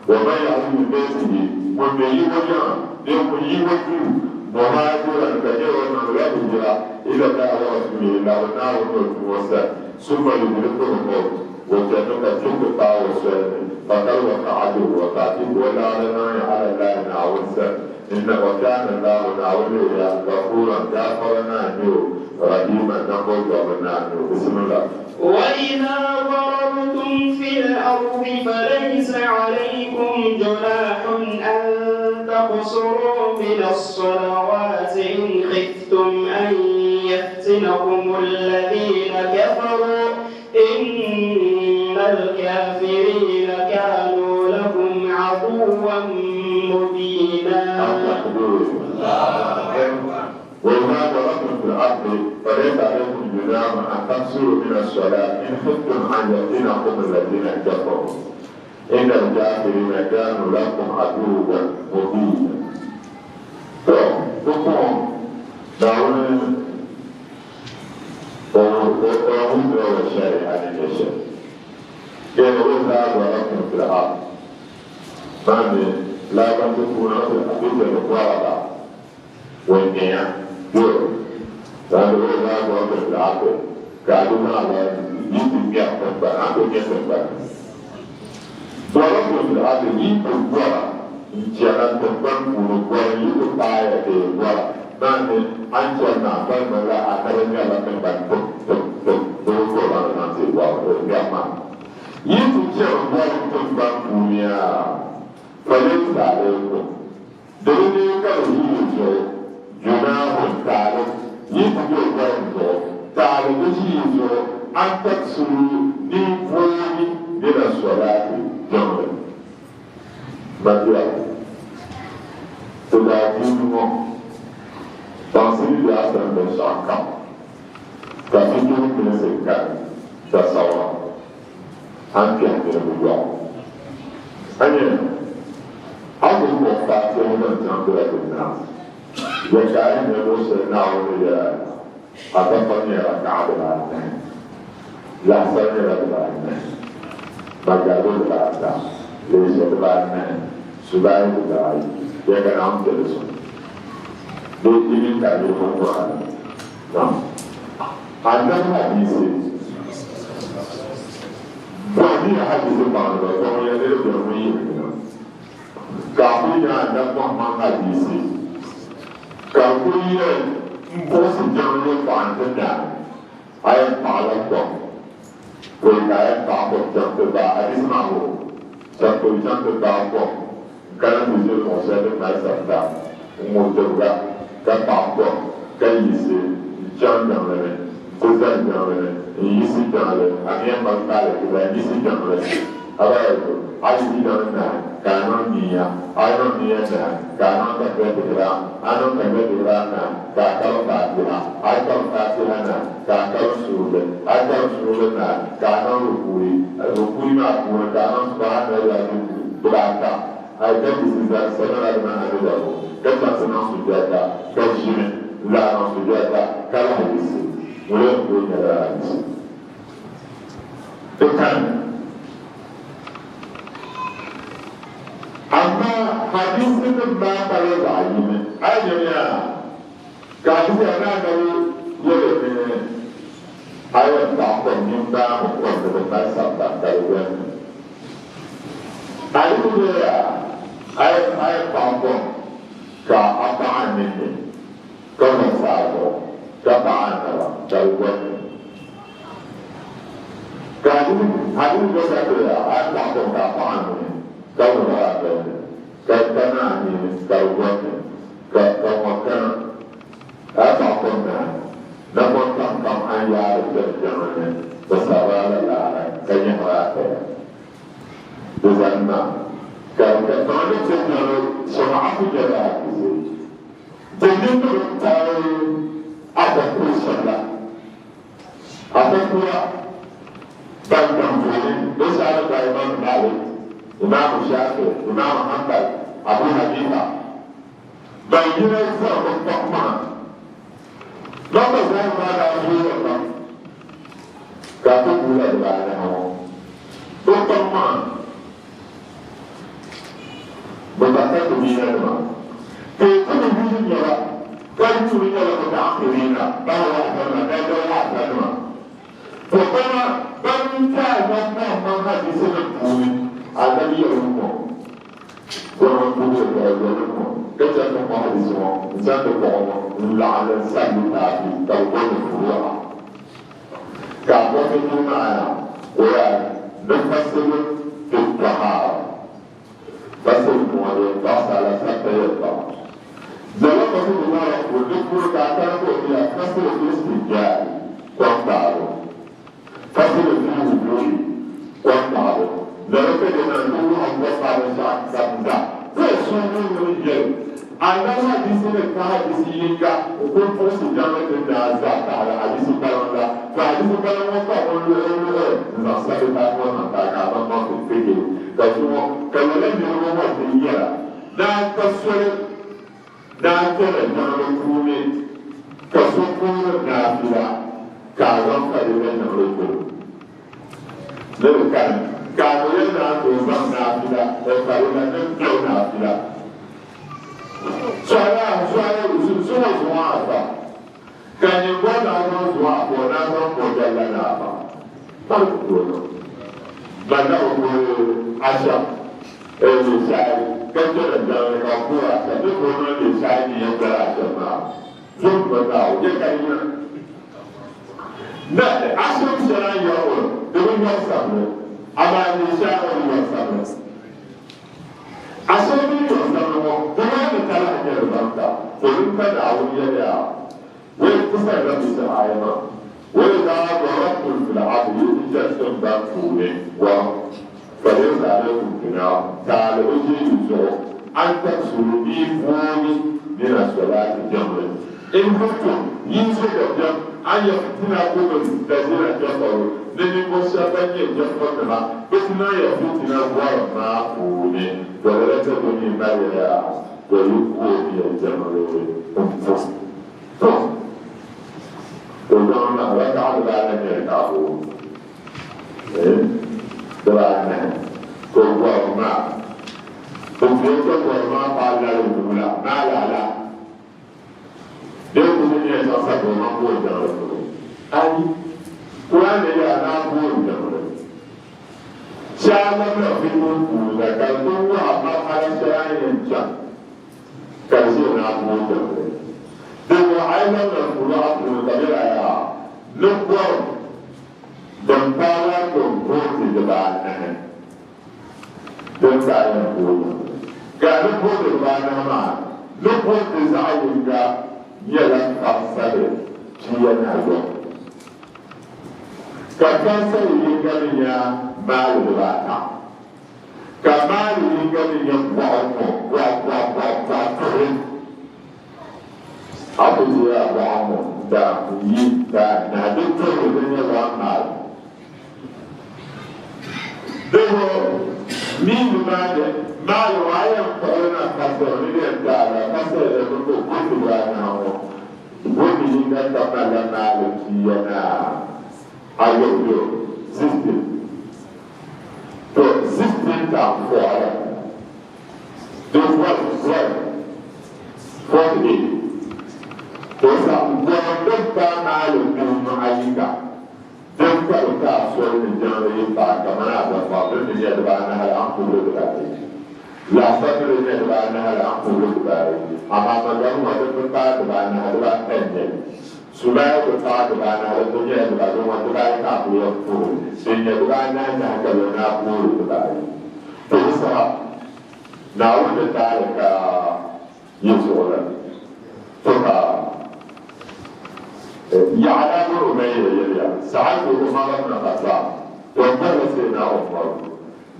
[SPEAKER 3] Wa man yakhruj min baytihi, ŋun mi yi o yiŋa bee ŋun yi o duu, muhaajiran, ka nyɛla o niŋdila hijira, ila Allahi wa rasuulihi, n-labiri Naawuni ni o tumo sani, summa yudrikuhu l-mawt, o chanimi ka kpihim ti paai o soli ni, faqad waqa'a ajruhu, wa ka achiika o laɣiri niŋya ala Allahi, Naawuni sani, inna, wa kaana Allahu, Naawuni leeya, Ghafuuran, Gaafara Naa n-nyɛ o, Rahiiman, Nambɔzɔbo Naa n-nyɛ o. Bisimillah.
[SPEAKER 2] وإذا ضربتم في الأرض فليس عليكم جناح أن تقصروا من الصلوات إن خفتم أن يفتنكم الذين كفروا إن الكافرين كانوا لكم عدوا مبينا.
[SPEAKER 3] وإذا ضربتم في الأرض فليس عليكم جناح أن تقصروا من الصلاة إن خفتم أن يفتنكم الذين كفروا إن الكافرين كانوا لكم عدوا مبينا. To, pumpɔŋɔ Naawuni o o wuhiri o shɛri'a ni nyɛ shɛli. Yɛli o zaa darabtum fil ard maa mi laabanti puuni o ti bɛ ni bɔra ŋun nyɛya doro ka di o zaa bɔri ti laɣisi ka a di maa la yi ti ŋmɛri tiŋgbani, a ku ŋmɛ tiŋgbani. Bɔri ti laɣisi yi ti bɔra n-chana tiŋgbani puuni bɔri yi ti paaya bee bɔra maa ni a ni chani maa ka di ŋmanila a naba ŋmɛrila tiŋgbani tip tip tip doo ka o baŋ zaŋ ti bɔri o ŋmɛri maa. Yi ti chani bɔri tiŋgbani puuni yaa, falaysa alaykum. Di bi neei ka bɛ yi yi zuɣu, junahun, taali yi ti be o gbarim zuɣu, taali bi ʒi yi zuɣu, an taksuru ni yi vooni mina solaati, jiŋli. Mabia, ti daadiini ŋɔ baŋsim be a sani binshɛɣu kam, ka fikihu milinsi kani tasawura, a ni kpɛhi niriba yɔɣu. A nya, a ni kpuɣi Fatiha zaŋ chaŋ Birabbil Naas, ya ka a yi nya luɣ shɛli Naawuni ni yɛl a ni a dafa nyɛla raka'a dibaanahi, laɣisar nyɛla dibaanahi, magariba dibaata, leesha dibaanahi, subahi dibaayi, ya ka Naawuni kpe di zuɣu. Bee di mini ka a niriba ŋɔ a ni. Naam. Annabi hadiisi. Bɔhimiya hadiisi baŋdiba zaŋmiya ni di beni ŋun yihi ni na. Ka a kuli nya Annabi Muhammad hadiisi ka di kuli yɛn m-buɣisi jiŋli yɛltɔɣa nti naai a yɛn paɣila kom pɔi ka a yɛn paɣi kom chaŋ ti baai hadiisi maa wuhi shɛm pɔi chaŋ ti baai kom n-kana ti ʒe luɣ shɛli din mali sabita n-ŋubi tibiga ka paɣi kom ka yiɣisi n-chaŋ jiŋli ni nti zani jiŋli ni n-yiɣisi jiŋli a mi yɛn mali kpaali tiba n-yiɣisi jiŋli a ba yɛli a yiɣisi jiŋli nahi ka a niŋ niiya a yi niŋ niiya nahi ka a niŋ takbiratul ihram a niŋ takbiratul ihram nahi ka a karim faatiha a yi karim faatiha nahi ka a karim suurili a yi karim suurili nahi ka a niŋ rukuuyi rukuuyi maa puuni ka a niŋ subahana rabbil dibaata a yi ka yiɣisi zani sami'a liman hamidahu ka chaŋ ti niŋ sujada ka ʒini n-lahi niŋ sujada ka lahi yiɣisi ŋun yɛn tooi nyɛla hadisi di kani. Amaa hadisi nim maa pala zaɣ yini. A yi nyamiya ka hadisi a ni Anabi yɛli ni a yɛn paɣi kom nini baami kom ni di mali sabita ka di beni. A yi ku be ya, a yi a yi paɣ kom ka a paɣ a ninni, ka ŋɔ saa zuɣu, ka paɣ a naba, ka di gɔni. Ka a yi gba sa be ya, a yi paɣ kom ka a paɣ a nuhi, ka ŋɔ a noli, ka ka na a nini, ka di gɔni, ka ka ŋɔ kana. A yi paɣ kom naai, napɔŋ kam kam a ni yaari kpɛri jiŋli ni, bɛ sabiri a la laara, ka nyɛhiri a paya. Di zani maa ka di ka kaŋa ni ti nyɛri shɛŋa a ku nyɛla a ku ʒe di ni ni bi taai a bakuri shɛm la. A bakura ban daŋ tooni binshɛɣu ni gbaai Imam Malik, Imam Shafi, Imam Hanbal, Abu Hanifa ban yina zaŋ bi kpaŋ maŋa. Lɔba zaa maa daa zooya pam ka a ti guula dibaanahi ŋɔ. Bɛ kpaŋ maŋa, bɛ ka ka ti biilanima. Teeku ni yuli nyɛba ka yuuni nyɛla mutaakhiriina, ban waɣisanima, daldali waɣisanima. To bana ban taai ban maŋmaŋ hadiisinim puuni, Anabi yɛli ŋ-ŋɔ. Kɔŋɔ n-ku be ka yɛli ŋ-ŋɔ, Ka chɛ ti mɔhi di zuɣu n-zaŋ ti kɔɣa ŋɔ n-laɣim li n-sab litaafi ka bɛ boli li Furuu'a. Ka a bɔhi ni maana o yaa ni fasilun fi tahaara. Fasil ŋɔ yɛn tɔɣisi a la sabita yɛltɔɣa. Lala fasili ŋɔ la puuni di puuni ka a kani ka o ti yaa fasil fi istinjaa'i, kom kpaabu. Fasili fi wudu'i, kom kpaabu. Lala ka di niŋ ti wuhi kom kpaabu shɛɣu sabita. Ka suhu ni yɛli, Anabi hadisi ni ka hadisi yinga n-kuli puɣisi jaŋli din daa za taɣili hadisi kpaliŋ la, ka hadisi kpaliŋ ŋɔ ka o luɣi luɣi n-zaŋ sabita ŋɔ niŋ ka ka a maŋmaŋ ti kpe ka zuŋɔ ka lala niriba ŋɔ ti yɛra daa ka soli daa kpɛla jiŋli puuni ka so puhiri naafila ka a zaŋ farila niŋli kuli. Ni di kani ka a ni yɛli ni a tooi zaŋ naafila farila niŋ kpɛbu naafila. Sɔhila sɔhila zuɣu zuɣu afa ka nyin bɔri ni a zaŋ zuɣu afa o naan zaŋ kpɔ jalla ni afa. Kpari ku tooi niŋ. Ban na bi puhi ashɛm Lishai ka kpɛra jiŋli ka puhi ashɛm ni ka o niŋ Lishai ni yɛn kpɛri ashɛm maa. Zom ba daa o je ka di yina. Na ashɛm shɛli a ni yɛri o di bi nyɔri sabili amaa Lishai ŋɔ di nyɔri sabili. Ashɛm din nyɔri sabili ŋɔ di maa ni talahi nyɛ di baŋda o din ka Naawuni yɛliya Wai kusa la mi shɛm aya maa, Wa idha darabtum fil ardi yi ti chani tiŋgbani puuni gɔrim, falaysa alaykum junahun taali bi ʒe yi zuɣu an taksuru ni yi booni min as-salati jiŋli in khiftum yi zo dabiɛm an yaftinakum alladhina kafaru ni ninvuɣ shɛba ban nyɛ jɛfurnima bɛ ti niŋ ya fitina gɔrim maa puuni, to lala chɛ ka o mi mali ya yaa to yi booni ya jiŋli m-puhi. To, o zaŋ ma raka'a dibaanahi nyɛli ka a booi eh, dibaanahi ka o gɔrim maa. O tuya ka gɔrim maa paai lali o nuu la, maa lala. Bee kuli nyɛla chaŋ sa ka o maŋ booi jiŋli polo. Ayi, Quran ni yɛra ni a booi jiŋli. Shee a labila fikihu puuni la ka di ti wuhi a marhala shɛli a ni yɛn chaŋ. Ka di ʒe naa booi jiŋli. Din ŋɔ a yi labina furuɣa puuni ka bɛ daa yaa ni gɔrim din paai la tom booti dibaanahi din ka a yɛn booi jiŋli. Ka ni booti dibaanahi maa ni booti zaɣ yinga nyɛla fansali pia ni ayɔbu, ka fansali yinga mi nyɛ maali dibaata. Ka maali yinga mi nyɛ bɔɣu ŋɔ, bɔɣu, bɔɣu, bɔɣu, bɔɣu tuhi. A ku deei a bɔɣu ŋɔ da n-yi ka nahi di tuhili din nyɛ one mile. Dinzuɣu miili maa ni maali ŋɔ a yɛn kpuɣi li na kasiri ni di yɛn ti a la kasiri li mini o gooti anahi ŋɔ gooti yinga kam malila maali pia ni ayɔbu, 16. To 16 times 4 ala di 12 12 48 to sa gɔrim din paai maali pihinu ayika din ka di ka a soli. ni jiŋli yi paai kamani Azafa din ni nyɛ dibaanahi la, a ni puhiri dibaayi. Laɣisabili din nyɛ dibaanahi la, a ni puhiri dibaayi. Amaa magariba ŋɔ din bi paai dibaanahi, dibaata n-nyɛ li. Subahi bi paai dibaanahi, din bi nyɛla dibaayi, din ŋɔ dibaayi ka a kuli yɛn puhiri. Din nyɛ dibaanahi nahi ka bɛ ni a puhiri dibaayi. To di saha Naawuni ni taali ka yi zuɣu la, to ka Ya'la bin Umayya yɛliya, Sa'altu Umar ibn Khattab, to m bɔhila Sayyidina Umaru,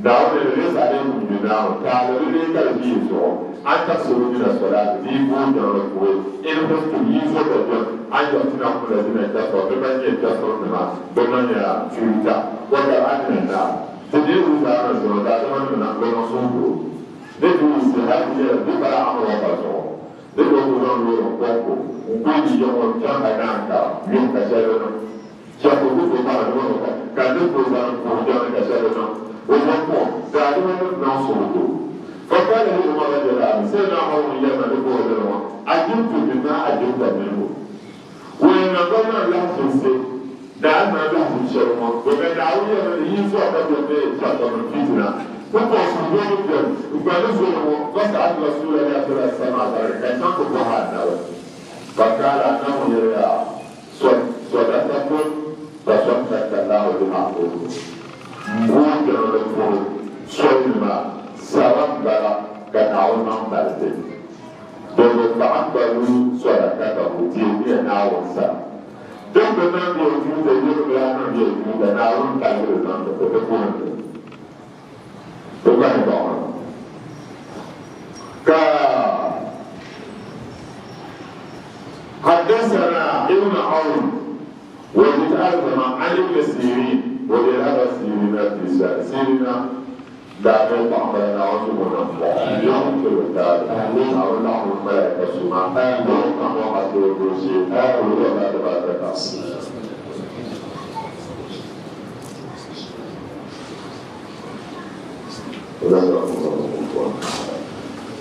[SPEAKER 3] Naawuni ni laysa alaykum junahun, taali di lee ka di be yi zuɣu, an taqsuru min as-salati, di yi booi jiŋli puhi, in khiftum, yi zo dabiɛm, an yaftinakum alladhina kafaru, ni ban nyɛ kafirinima bɛ niŋ ya chuuta, wa qad amina an-nas, Ti deei wuhi a ni zuɣu daadama nim na bɛ niŋ suhudoo. Di ti wumsi hal ti yɛli di pala amrɔba zuɣu. Di ti ku zaŋ loori n-kɔŋko n-kuli di yiŋ o n-chaŋ ka naan ka yuŋ ka shɛli di niŋ. Chɛbu ku tooi pahi di mini o ka ka di tooi zaŋ n-puhi jiŋli ka shɛli di niŋ. O zaŋ kɔŋ daadama nim niŋ suhudoo. Faqala li Umar radiyallahu anhu, Sayyidina Umar ŋun yɛli ma ni bɔhi lala ŋɔ, Ajibtu bima ajibta minhu. Wulina gba niŋ lahiʒibisi daa niŋ lahiʒib shɛli ŋɔ, domin Naawuni yɛli ni yi zuɣu ka bɛ be shɛlikam fitina. Pumpɔŋ suhudoo ni beni, n gba ni zoli ŋɔ, Fasa'altu Rasuulallahi sallallahu alaihi wasallam an zalika, ka n chaŋ ti bɔhi Annabi. Faqaala, Annabi ŋɔ yɛliya, Sadaqatun tasaddaqta Allahu biha alaykum, m booi jiŋli puhi solinima sara m-bala ka Naawuni niŋ baliti. Bɛ fa'aqbalu sadaqatahu, teemiya Naawuni sara. Din bi niŋ bɛ tuuta, yɛli bɛ lahi niŋ bɛ tuuta, Naawuni paligi li zaŋ ti ti di puuni ni o gba ni baŋ li. Ka Haddathana Ibn Awn wa Alqama an Ibn Sirin wa Hada Sirina fi Sirina Daa mi paɣiba Naawuni zuɣu niŋ buɣim, Naawuni tiri taali, Naawuni laɣim malaika suma, Naawuni kaŋ o a tooi dooshee, ka o yɛla dibaata.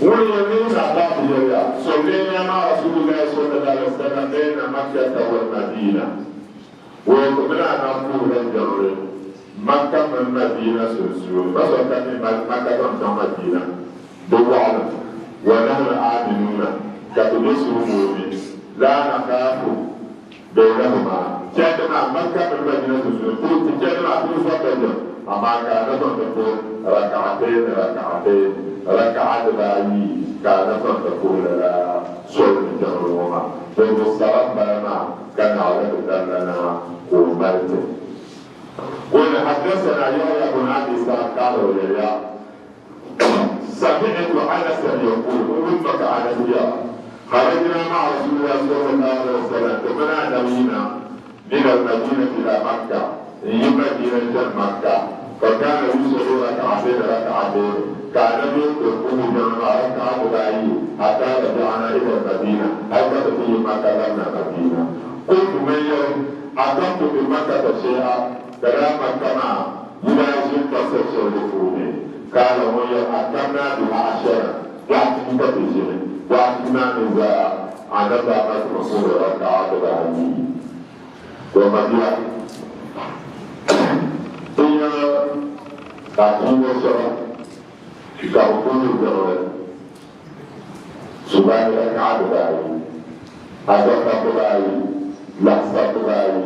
[SPEAKER 3] Ŋun yɛn niŋ ka Abbas yɛliya, Sallayna ma'a Rasulillahi sallallahu alaihi wasallam bayna Makkata wal Madina. Wɔ bɛ daa na puhila jiŋli Makka mini Madina sunsuuni, ba so ka mi Makka zaŋ chaŋ Madina di waɣilim, wa nahnu aaminuna, ka ti be suhudoo ni, laa nakhaafu baynahuma, chandi maa Makka mini Madina sunsuuni, ti chandi maa ti bi zɔri dabiɛm, amaa ka a na zaŋ ti puhi raka'atayn raka'atayn, raka'a dibaayi ka a na zaŋ ti puhi lala soli ni jiŋli ŋɔ maa, din bi sara m-bala maa. Ka naɣila ti tarila na ka o mali ti. Qul haddathana Yahya bun Abi Is'haq qala o yɛliya, Sami'tu Anasan yaqul, n wum ma ka Anas yɛra, Kharajna ma'a Rasulillahi sallallahu alayhi wa sallam, ti mini Anabi yina min al-Madinati ila Makkah, n-yi Madina n-chani Makkah, fa kana yusalli rak'atayn rak'atayn, ka Anabi ti puhi jiŋli maa raka'a dibaayi hatta raja'na ila al-Madina, hal ka ti ti yi Makka labina Madina. Qultu man yɛli, Aqamtu bi Makkata shay'a, ka daa Makka maa yi daa ʒini dabisa shɛli di puuni? Qaala ŋun yɛli, Aqamna biha ashara, biɛɣu pia ka ti ʒini, biɛɣu pia maa mi zaa Anabi daa mali ti mi puhiri raka'a dibaayi. To mabia, ti nya adiini shɛba ka bɛ puhiri jiŋli subahi raka'a dibaayi, azahar dibaayi, laɣisar dibaayi,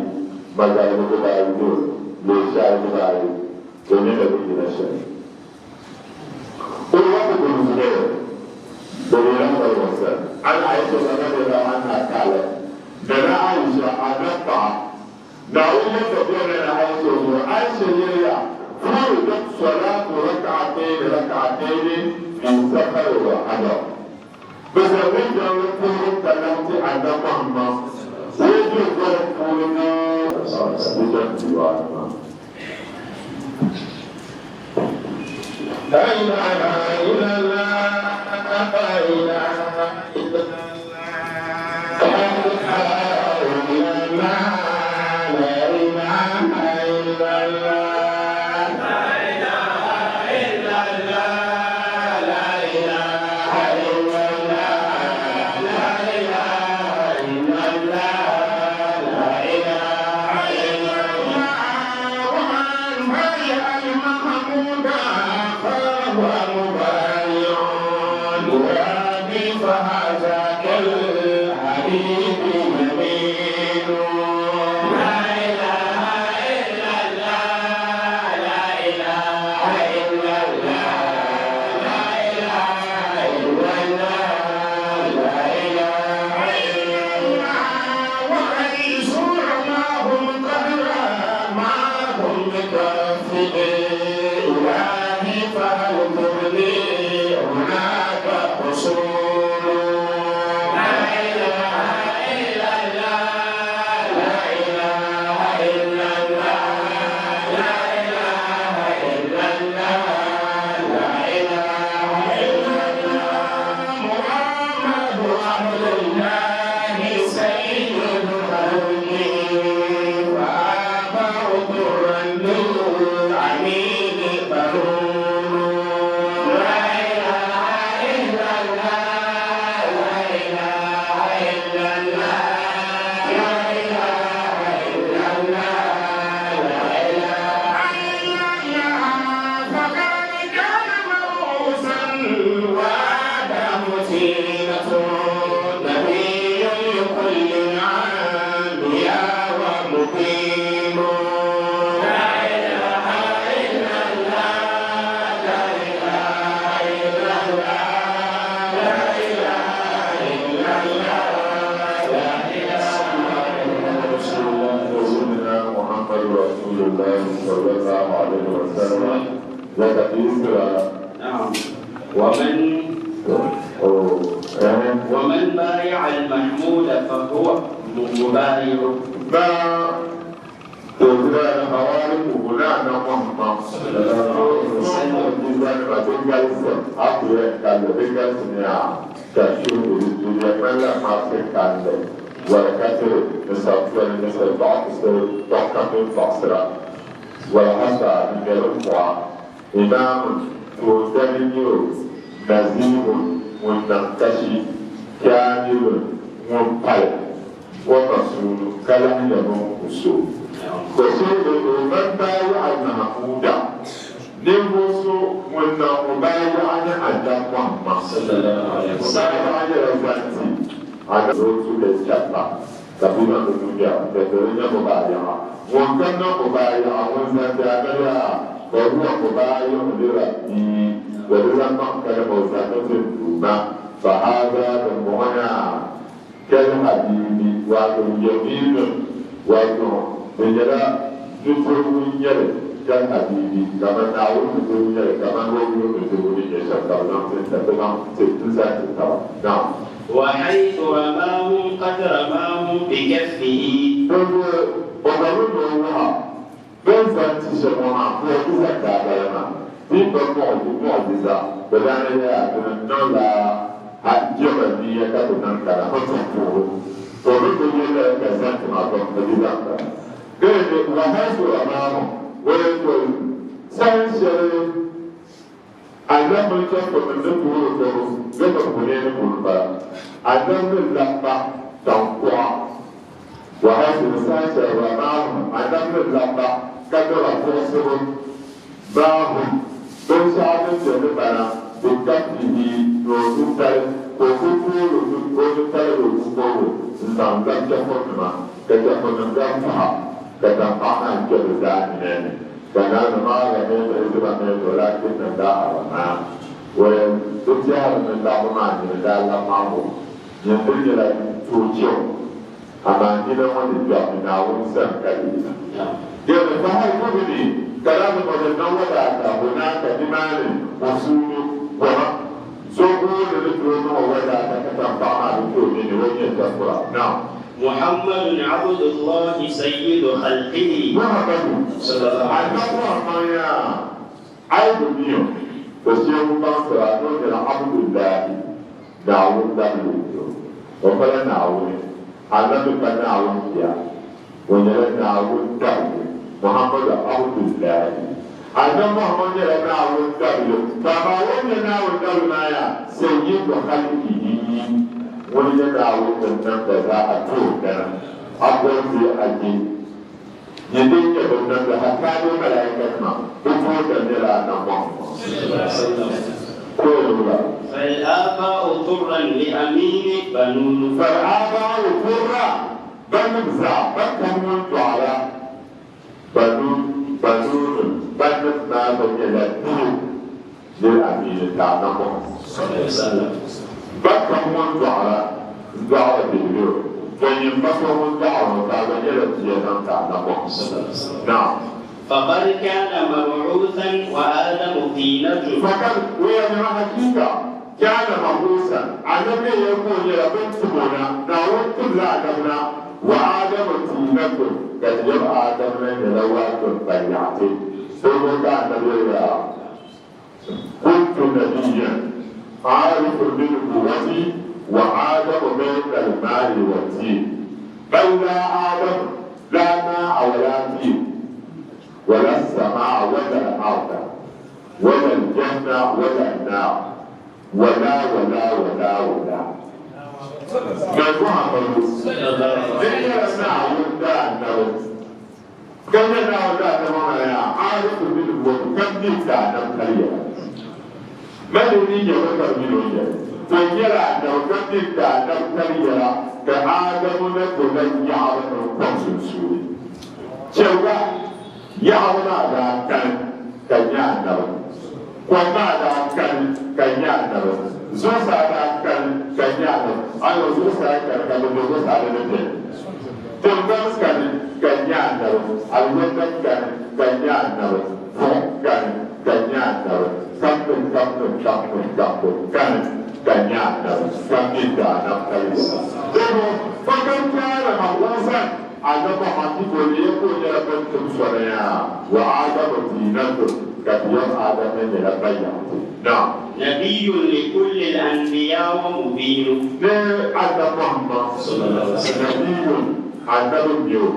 [SPEAKER 3] magariba dibaayi ni ishaai dibaayi, to nyɛla bɛ yina shɛli. Urwatu bin Zubair bɛ yɛla Marwan sani, an Aisha radiyallahu anha qalat, Nana Aisha, Annabi paɣa, Naawuni yɛta bɛ Nana Aisha zuɣu, Aisha yɛliya, Furidat salatu rak'atayn rak'atayn fi safar wa hadar. Bɛ zaŋla jiŋli puhibu talahi ti Annabi Muhammad o yi be goli puuni ni di chani diiwaani maa.
[SPEAKER 2] La ilaha illallah, la ilaha illallah, la ilaha illallah, la ilaha illallah, la ilaha illallah, la ilaha illallah, la ilaha illallah, la ilaha illallah.
[SPEAKER 3] Muhammadu Rasulullahi sallallahu alaihi wa sallam daga Isra.
[SPEAKER 2] نعم ومن ومن بايع المحمود فهو مبايع.
[SPEAKER 3] Na tozira hawari kubuna na Muhammad إمام تودنيو نزيه منتشي كامل منقل ومسؤول كلام ينقص وسوء من بايع المحمود ninvuɣ so ŋun niŋ mubaayaɣa ni Adam Muhammad mubaayaɣa nyɛla zanti a ni o tu bɛ chɛba ka bɛ niŋ di dunia bɛ ti di nyɛ mubaayaɣa ŋun kam niŋ mubaayaɣa ŋun zanti a ni yaa fa huwa mubaayi'un li rabbi wa di lan niŋ kalima o zanmi ti n Duuma fa haza dimbɔŋɔ yaa kal habibi wato yaminun wato di nyɛla nudirigu n-nyɛli kal habibi kaman Naawuni nudirigu n-nyɛli kaman o yuri nudirigu ni nyɛ shɛm ka bɛ zaŋ ti bɛ zaŋ ti n-zaŋ ti taba. Naam.
[SPEAKER 2] وحيث رماهم قد رماهم بكفه.
[SPEAKER 3] Dinzuɣu o gba mi ni o wuha bɛ ni zaŋ ti shɛm ŋɔ maa ka o ku zaŋ ti a bala maa. Ti yi ba muɣijiza, bɛ daa ni yɛya ti ni niŋla a jɛma nia ka ti niŋ kana o ti puhi o ni ti yɛli lala ka zaŋ ti maa tɔ bɛ di zaŋ kana. Bee ni wahaytu ramaahum o yɛn toli saha shɛli Annabi mini chɛfurinim ni puhiri tɔbu bɛ mi Hunayn polo m-bala. Annabi ni labi ba taŋkuɣa wahaytu ni saha shɛli ramaahum Annabi ni labi ba ka daba buɣisibu maahum binshɛɣu din be ni bana bi kaffihi ni o nutali ka o ku toori o nutali ni o nukɔrigu n-zaŋ labi chɛfurinima ka chɛfurinim daa paɣa ka taŋkpaɣu maa kpe bɛ zaa nina ni. Ka naa ni maa la mini Ezra mini walakin daa maa waya bɛ tɛhiri ni laɣibu maa nyini daa laɣim maa ŋɔ nyin di nyɛla tooi chɛ o, amaa nina ŋɔ ni kpɛɣu ni Naawuni sani ka di yina. Di pahi gubi ni ka daa ni ŋɔ di niŋ wadaata hunaaka nimaani usuulu goma so gooni ni tooi niŋ o wadaata ka taŋkpaɣu maa bi tooi mi ni o nyɛ chɛfura. Naam.
[SPEAKER 2] محمد عبد الله سيد خلقه.
[SPEAKER 3] Muhammadu
[SPEAKER 2] صلى الله عليه
[SPEAKER 3] Annabi Muhammad yaa aibu mi o ka shehu baŋsira ni o nyɛla Abdullahi Naawuni dabili o o pala Naawuni Annabi pa Naawuni bia o nyɛla Naawuni dabili Muhammadu Abdullahi Annabi Muhammad nyɛla Naawuni dabili ka amaa o ni nyɛ Naawuni dabili maa yaa Sayyidu khalqihi ŋuni nyɛ Naawuni ni namda zaa a toondana a bɔndi a je Nyɛ din nyɛ bɛ namda hataa bɛ malaikanima bɛ toondan nyɛla Annabi Muhammad ka o ni wula.
[SPEAKER 2] فالآباء طرا لأمين بنون.
[SPEAKER 3] فالآباء طرا bannim zaa ban kam ŋun dɔɣila banun banun bannim maa gba nyɛla bihi lil-Amin ti Annabi Muhammad. Ban kam ŋun dɔɣila n-dɔɣiri bihi bɛ o, to nyin ba so ŋun dɔɣiri o ka a gba nyɛla bia zaŋ ti Annabi Muhammad. Naam.
[SPEAKER 2] فقد كان مبعوثا وآدم طينة.
[SPEAKER 3] فقد waya nyɛla hakika kana mabusa Annabi ne ya ko nyɛla bɛ ni tim o na, Naawuni timla Adam na, wa Adamu tiinatun, ka ti yɛli Adam na nyɛla wato bayaɣiti. Dinzuɣu ka Annabi yɛli ya, Kuntu nabiyyan aarifun bi nubuwati wa Adamu bayna al-maa'i wa tiin, bal la Adamu la maa'a wa la tiin wa la as-samaa'a wa la al-arda wa la al-janna wa la an-naar wa la wa la wa la wa la. Nabi Muhammadu, din nyɛla Naawuni daannabi. Ka nyɛ Naawuni daadama maa yaa aarifu bi nubuwati ka mi daanabitali yɛla. Mali ni nyɛ bɛ ka bɛ mini o yɛli, To nyɛla anabi ka mi daanabitali yɛla ka Adamu na dola yaɣiri mini kom sunsuuni. Chɛliga, yaɣiri maa daa kani ka nyɛ anabi, kom maa daa kani ka nyɛ anabi, zuɣusaa daa kani ka nyɛ anabi, ayo zuɣusaa kani ka bɛ be zuɣusaa di ni beni. Tiŋgbani kani ka nyɛ anabi. annabi, alizanda kani ka n-nyɛ annabi, buɣim kani ka n-nyɛ annabi, kam ni kam ni kam ni kam ni kani ka n-nyɛ annabi, ka m mi daanabitali yɛla. Dama fakad kaana mabuusan, Annabi Muhammad ti o leei ka o nyɛla bɛn tim soli yaa, wa Adamu diinatun, ka ti yɛm Adam mi nyɛla bayaɣiti. Naam.
[SPEAKER 2] Nabiyyun li kulli al-anbiya wa mubiinu.
[SPEAKER 3] Ni Annabi Muhammad, Nabiyyun, Annabi n-nyɛ o,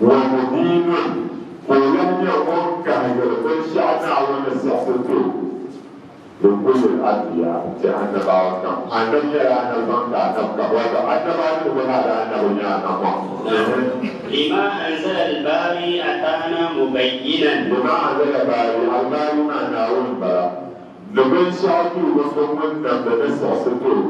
[SPEAKER 3] wa mubiinun, ka o lahi nyɛ ŋun kahigiri binshɛɣu Naawuni ni siɣisi ti o, li kulli al-anbiya, ti Annabawa kam. Annabi nyɛla Annabi zaŋ ti Annabi kam, wato Annabawa niriba maa daa Annabi n-nyɛ Annabi Muhammad.
[SPEAKER 2] Lima anzala al-Baari ataana mubayyinan.
[SPEAKER 3] Lima anzala al-Baari, al-Baari maa Naawuni m-bala. Ni binshɛɣu tuuba so ŋun namdi ni siɣisi ti o,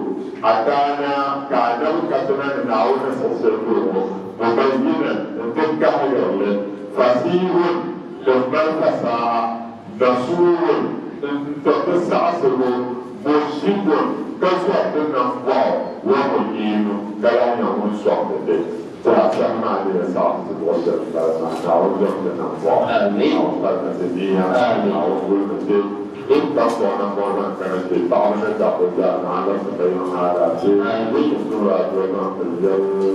[SPEAKER 3] ataana, ka Anabi katina ni Naawuni ni siɣisi shɛli ti o ŋɔ, mubayyinan, n-ti kahigiri li, fasiihun, din mali fasaaha, nasuurun, n-ti ti saɣisigu, murshidun, ka zɔri ti nambɔɣu, wa mu'iinu, ka lahi nyɛ ŋun sɔŋdi ti. Tɛha saha maa ni yɛn saɣisi ti luɣ shɛli m-bala maa, Naawuni zaŋ ti nambɔɣu, Naawuni palimi ti nia, Naawuni gulimi ti. Ka sɔɣi nambɔɣu zaŋ kana kpe, paɣiba ni dabba zaa, Naawuni labisi ba yiŋ maa alaafee. N suhir a dua zaŋ ti yɛli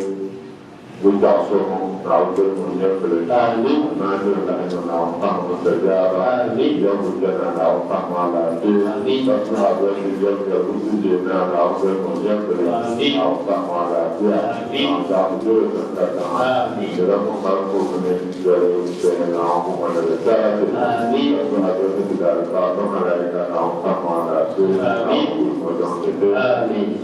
[SPEAKER 3] wuntaɣ so ŋɔ, Naawuni doli ŋun nyɛ pili. Amaa nir lahi niŋ Naawuni paɣim o sajaaba. Yɛligu jɛna, Naawuni paɣim o alaafee. Ka suhir a dua ti yɛli yɛligu ʒiʒee naa, Naawuni doli ŋun nyɛ pili. Naawuni paɣim o alaafee. Naawuni zaɣisi doli o zaŋ katiŋa. Nyɛla ŋun mali kurugu ni doli bihi Naawuni ŋɔ ni di sarati. Ka suhir a dua ti ti daalifaatu malaika, Naawuni paɣim o alaafee. Naawuni guli o zaŋ ti ti.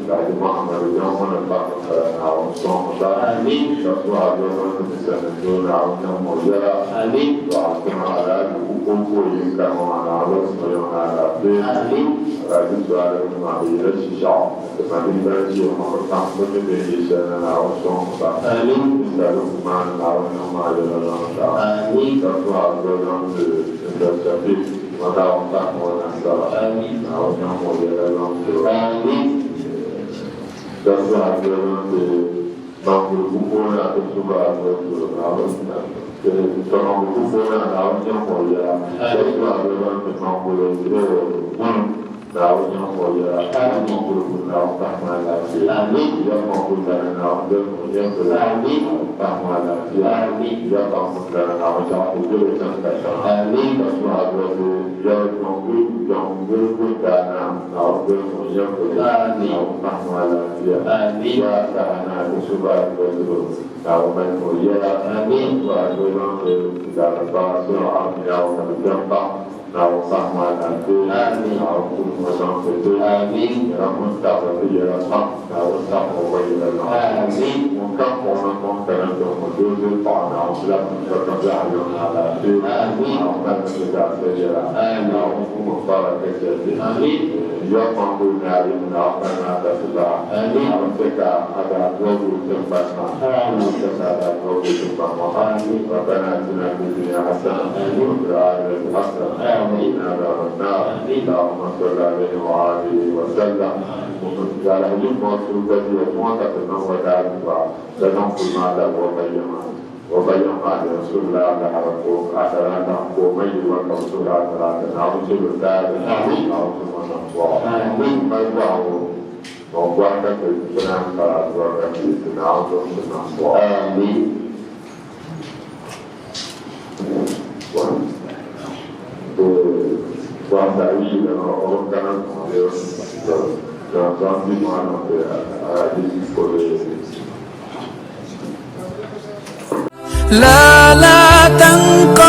[SPEAKER 3] Alhaji Muhammadu Jaŋ ŋɔ ni paɣi pala Naawuni sɔŋ ba, ka suhi a dua zaŋ ti ninsalinim doo Naawuni niŋm o yɛla, dɔɣim tima Alhaji ku konko yinka ŋɔ maa Naawuni labisi o yiŋ ni alaafee, Alhaji Sualihu nima bɛ yila Shishɛɣu nti Madina ban ʒiya ŋɔ bɛ pam bɛ mi bɛ ni yi shɛli na Naawuni sɔŋ ba, Mista Lukman Naawuni niŋm a yɛla zaŋ ti a, ka suhi a dua zaŋ ti Mista Shafiq ŋɔ Naawuni paɣim o nasara, Naawuni niŋm o yɛla zaŋ ti o. Ka suhi a dua zaŋ ti Maŋguli Kukuo Naa ti suhi a dua ti o Naawuni ka Maŋguli Kukuo Naa Naawuni niŋm o yɛla. Ka suhi a dua zaŋ ti Maŋguli Gunu Naawuni niŋm o yɛla. Ka Maŋguli Gunu Naawuni pahim alaafee. Ya Maŋguli Lana Naawuni doli o nyɛvili Naawuni pahim alaafee. Ya Maŋguli Lana Naawuni zaŋ ti doli o chaŋ katiŋa. Ka suhi a dua ti ya Jɔŋguli Gundaa Naa Naawuni doli o nyɛvili Naawuni pahim alaafee. Ya Saha Naa ti suhi a dua ti o Naawuni mali o yɛla. Ka suhi a dua zaŋ ti Daalifa Sɔɣu Amiyawo ka di kpɛm pam Naawuni pahim alaafee. Naawuni kulim o zaŋ ti ti. Nyɛla ŋun taɣiri ti yɛla pam Naawuni taɣim o gba yɛla zaŋ ti. Ŋun kam kpuɣi naŋgbaŋ kana n-niŋ o doo bee paɣa Naawuni labisi sokam zaɣ yiŋ ni alaafee. Naawuni malimi ti zaasa yɛla. Naawuni kum o fara ka chɛ ti. Ya Maŋgul Naa yi ni Naawuni malimi a tasibaha. Naawuni chɛ ka a daa dua guui tiŋgbani maa. Naawuni chɛ ka a daa dua guui tiŋgbani ŋɔ ha. Rabbana atina fi dunya hasana wa fil akhirati hasana wa qina adhaban nar. Allahumma salli alayhi wa alihi wa sallam. Alhaji Mɔsu gba ʒiya zuŋɔ ka ti niŋ o daadifa ka zaŋ puli maa labi o ba yiŋa. O ba yiŋ maa di yɛn suhila alahara ka o asara laɣim ka o ma yiriba ka bɛ suhiri asara ka Naawuni chɛ bɛ taali. Naawuni zaŋ o niŋ bɔɣu. Mali bɔhigu ka o bɔhi ka ti naan pari adua ka ti ti Naawuni zaŋ ti niŋ bɔɣu.
[SPEAKER 1] لا لا تنقضي.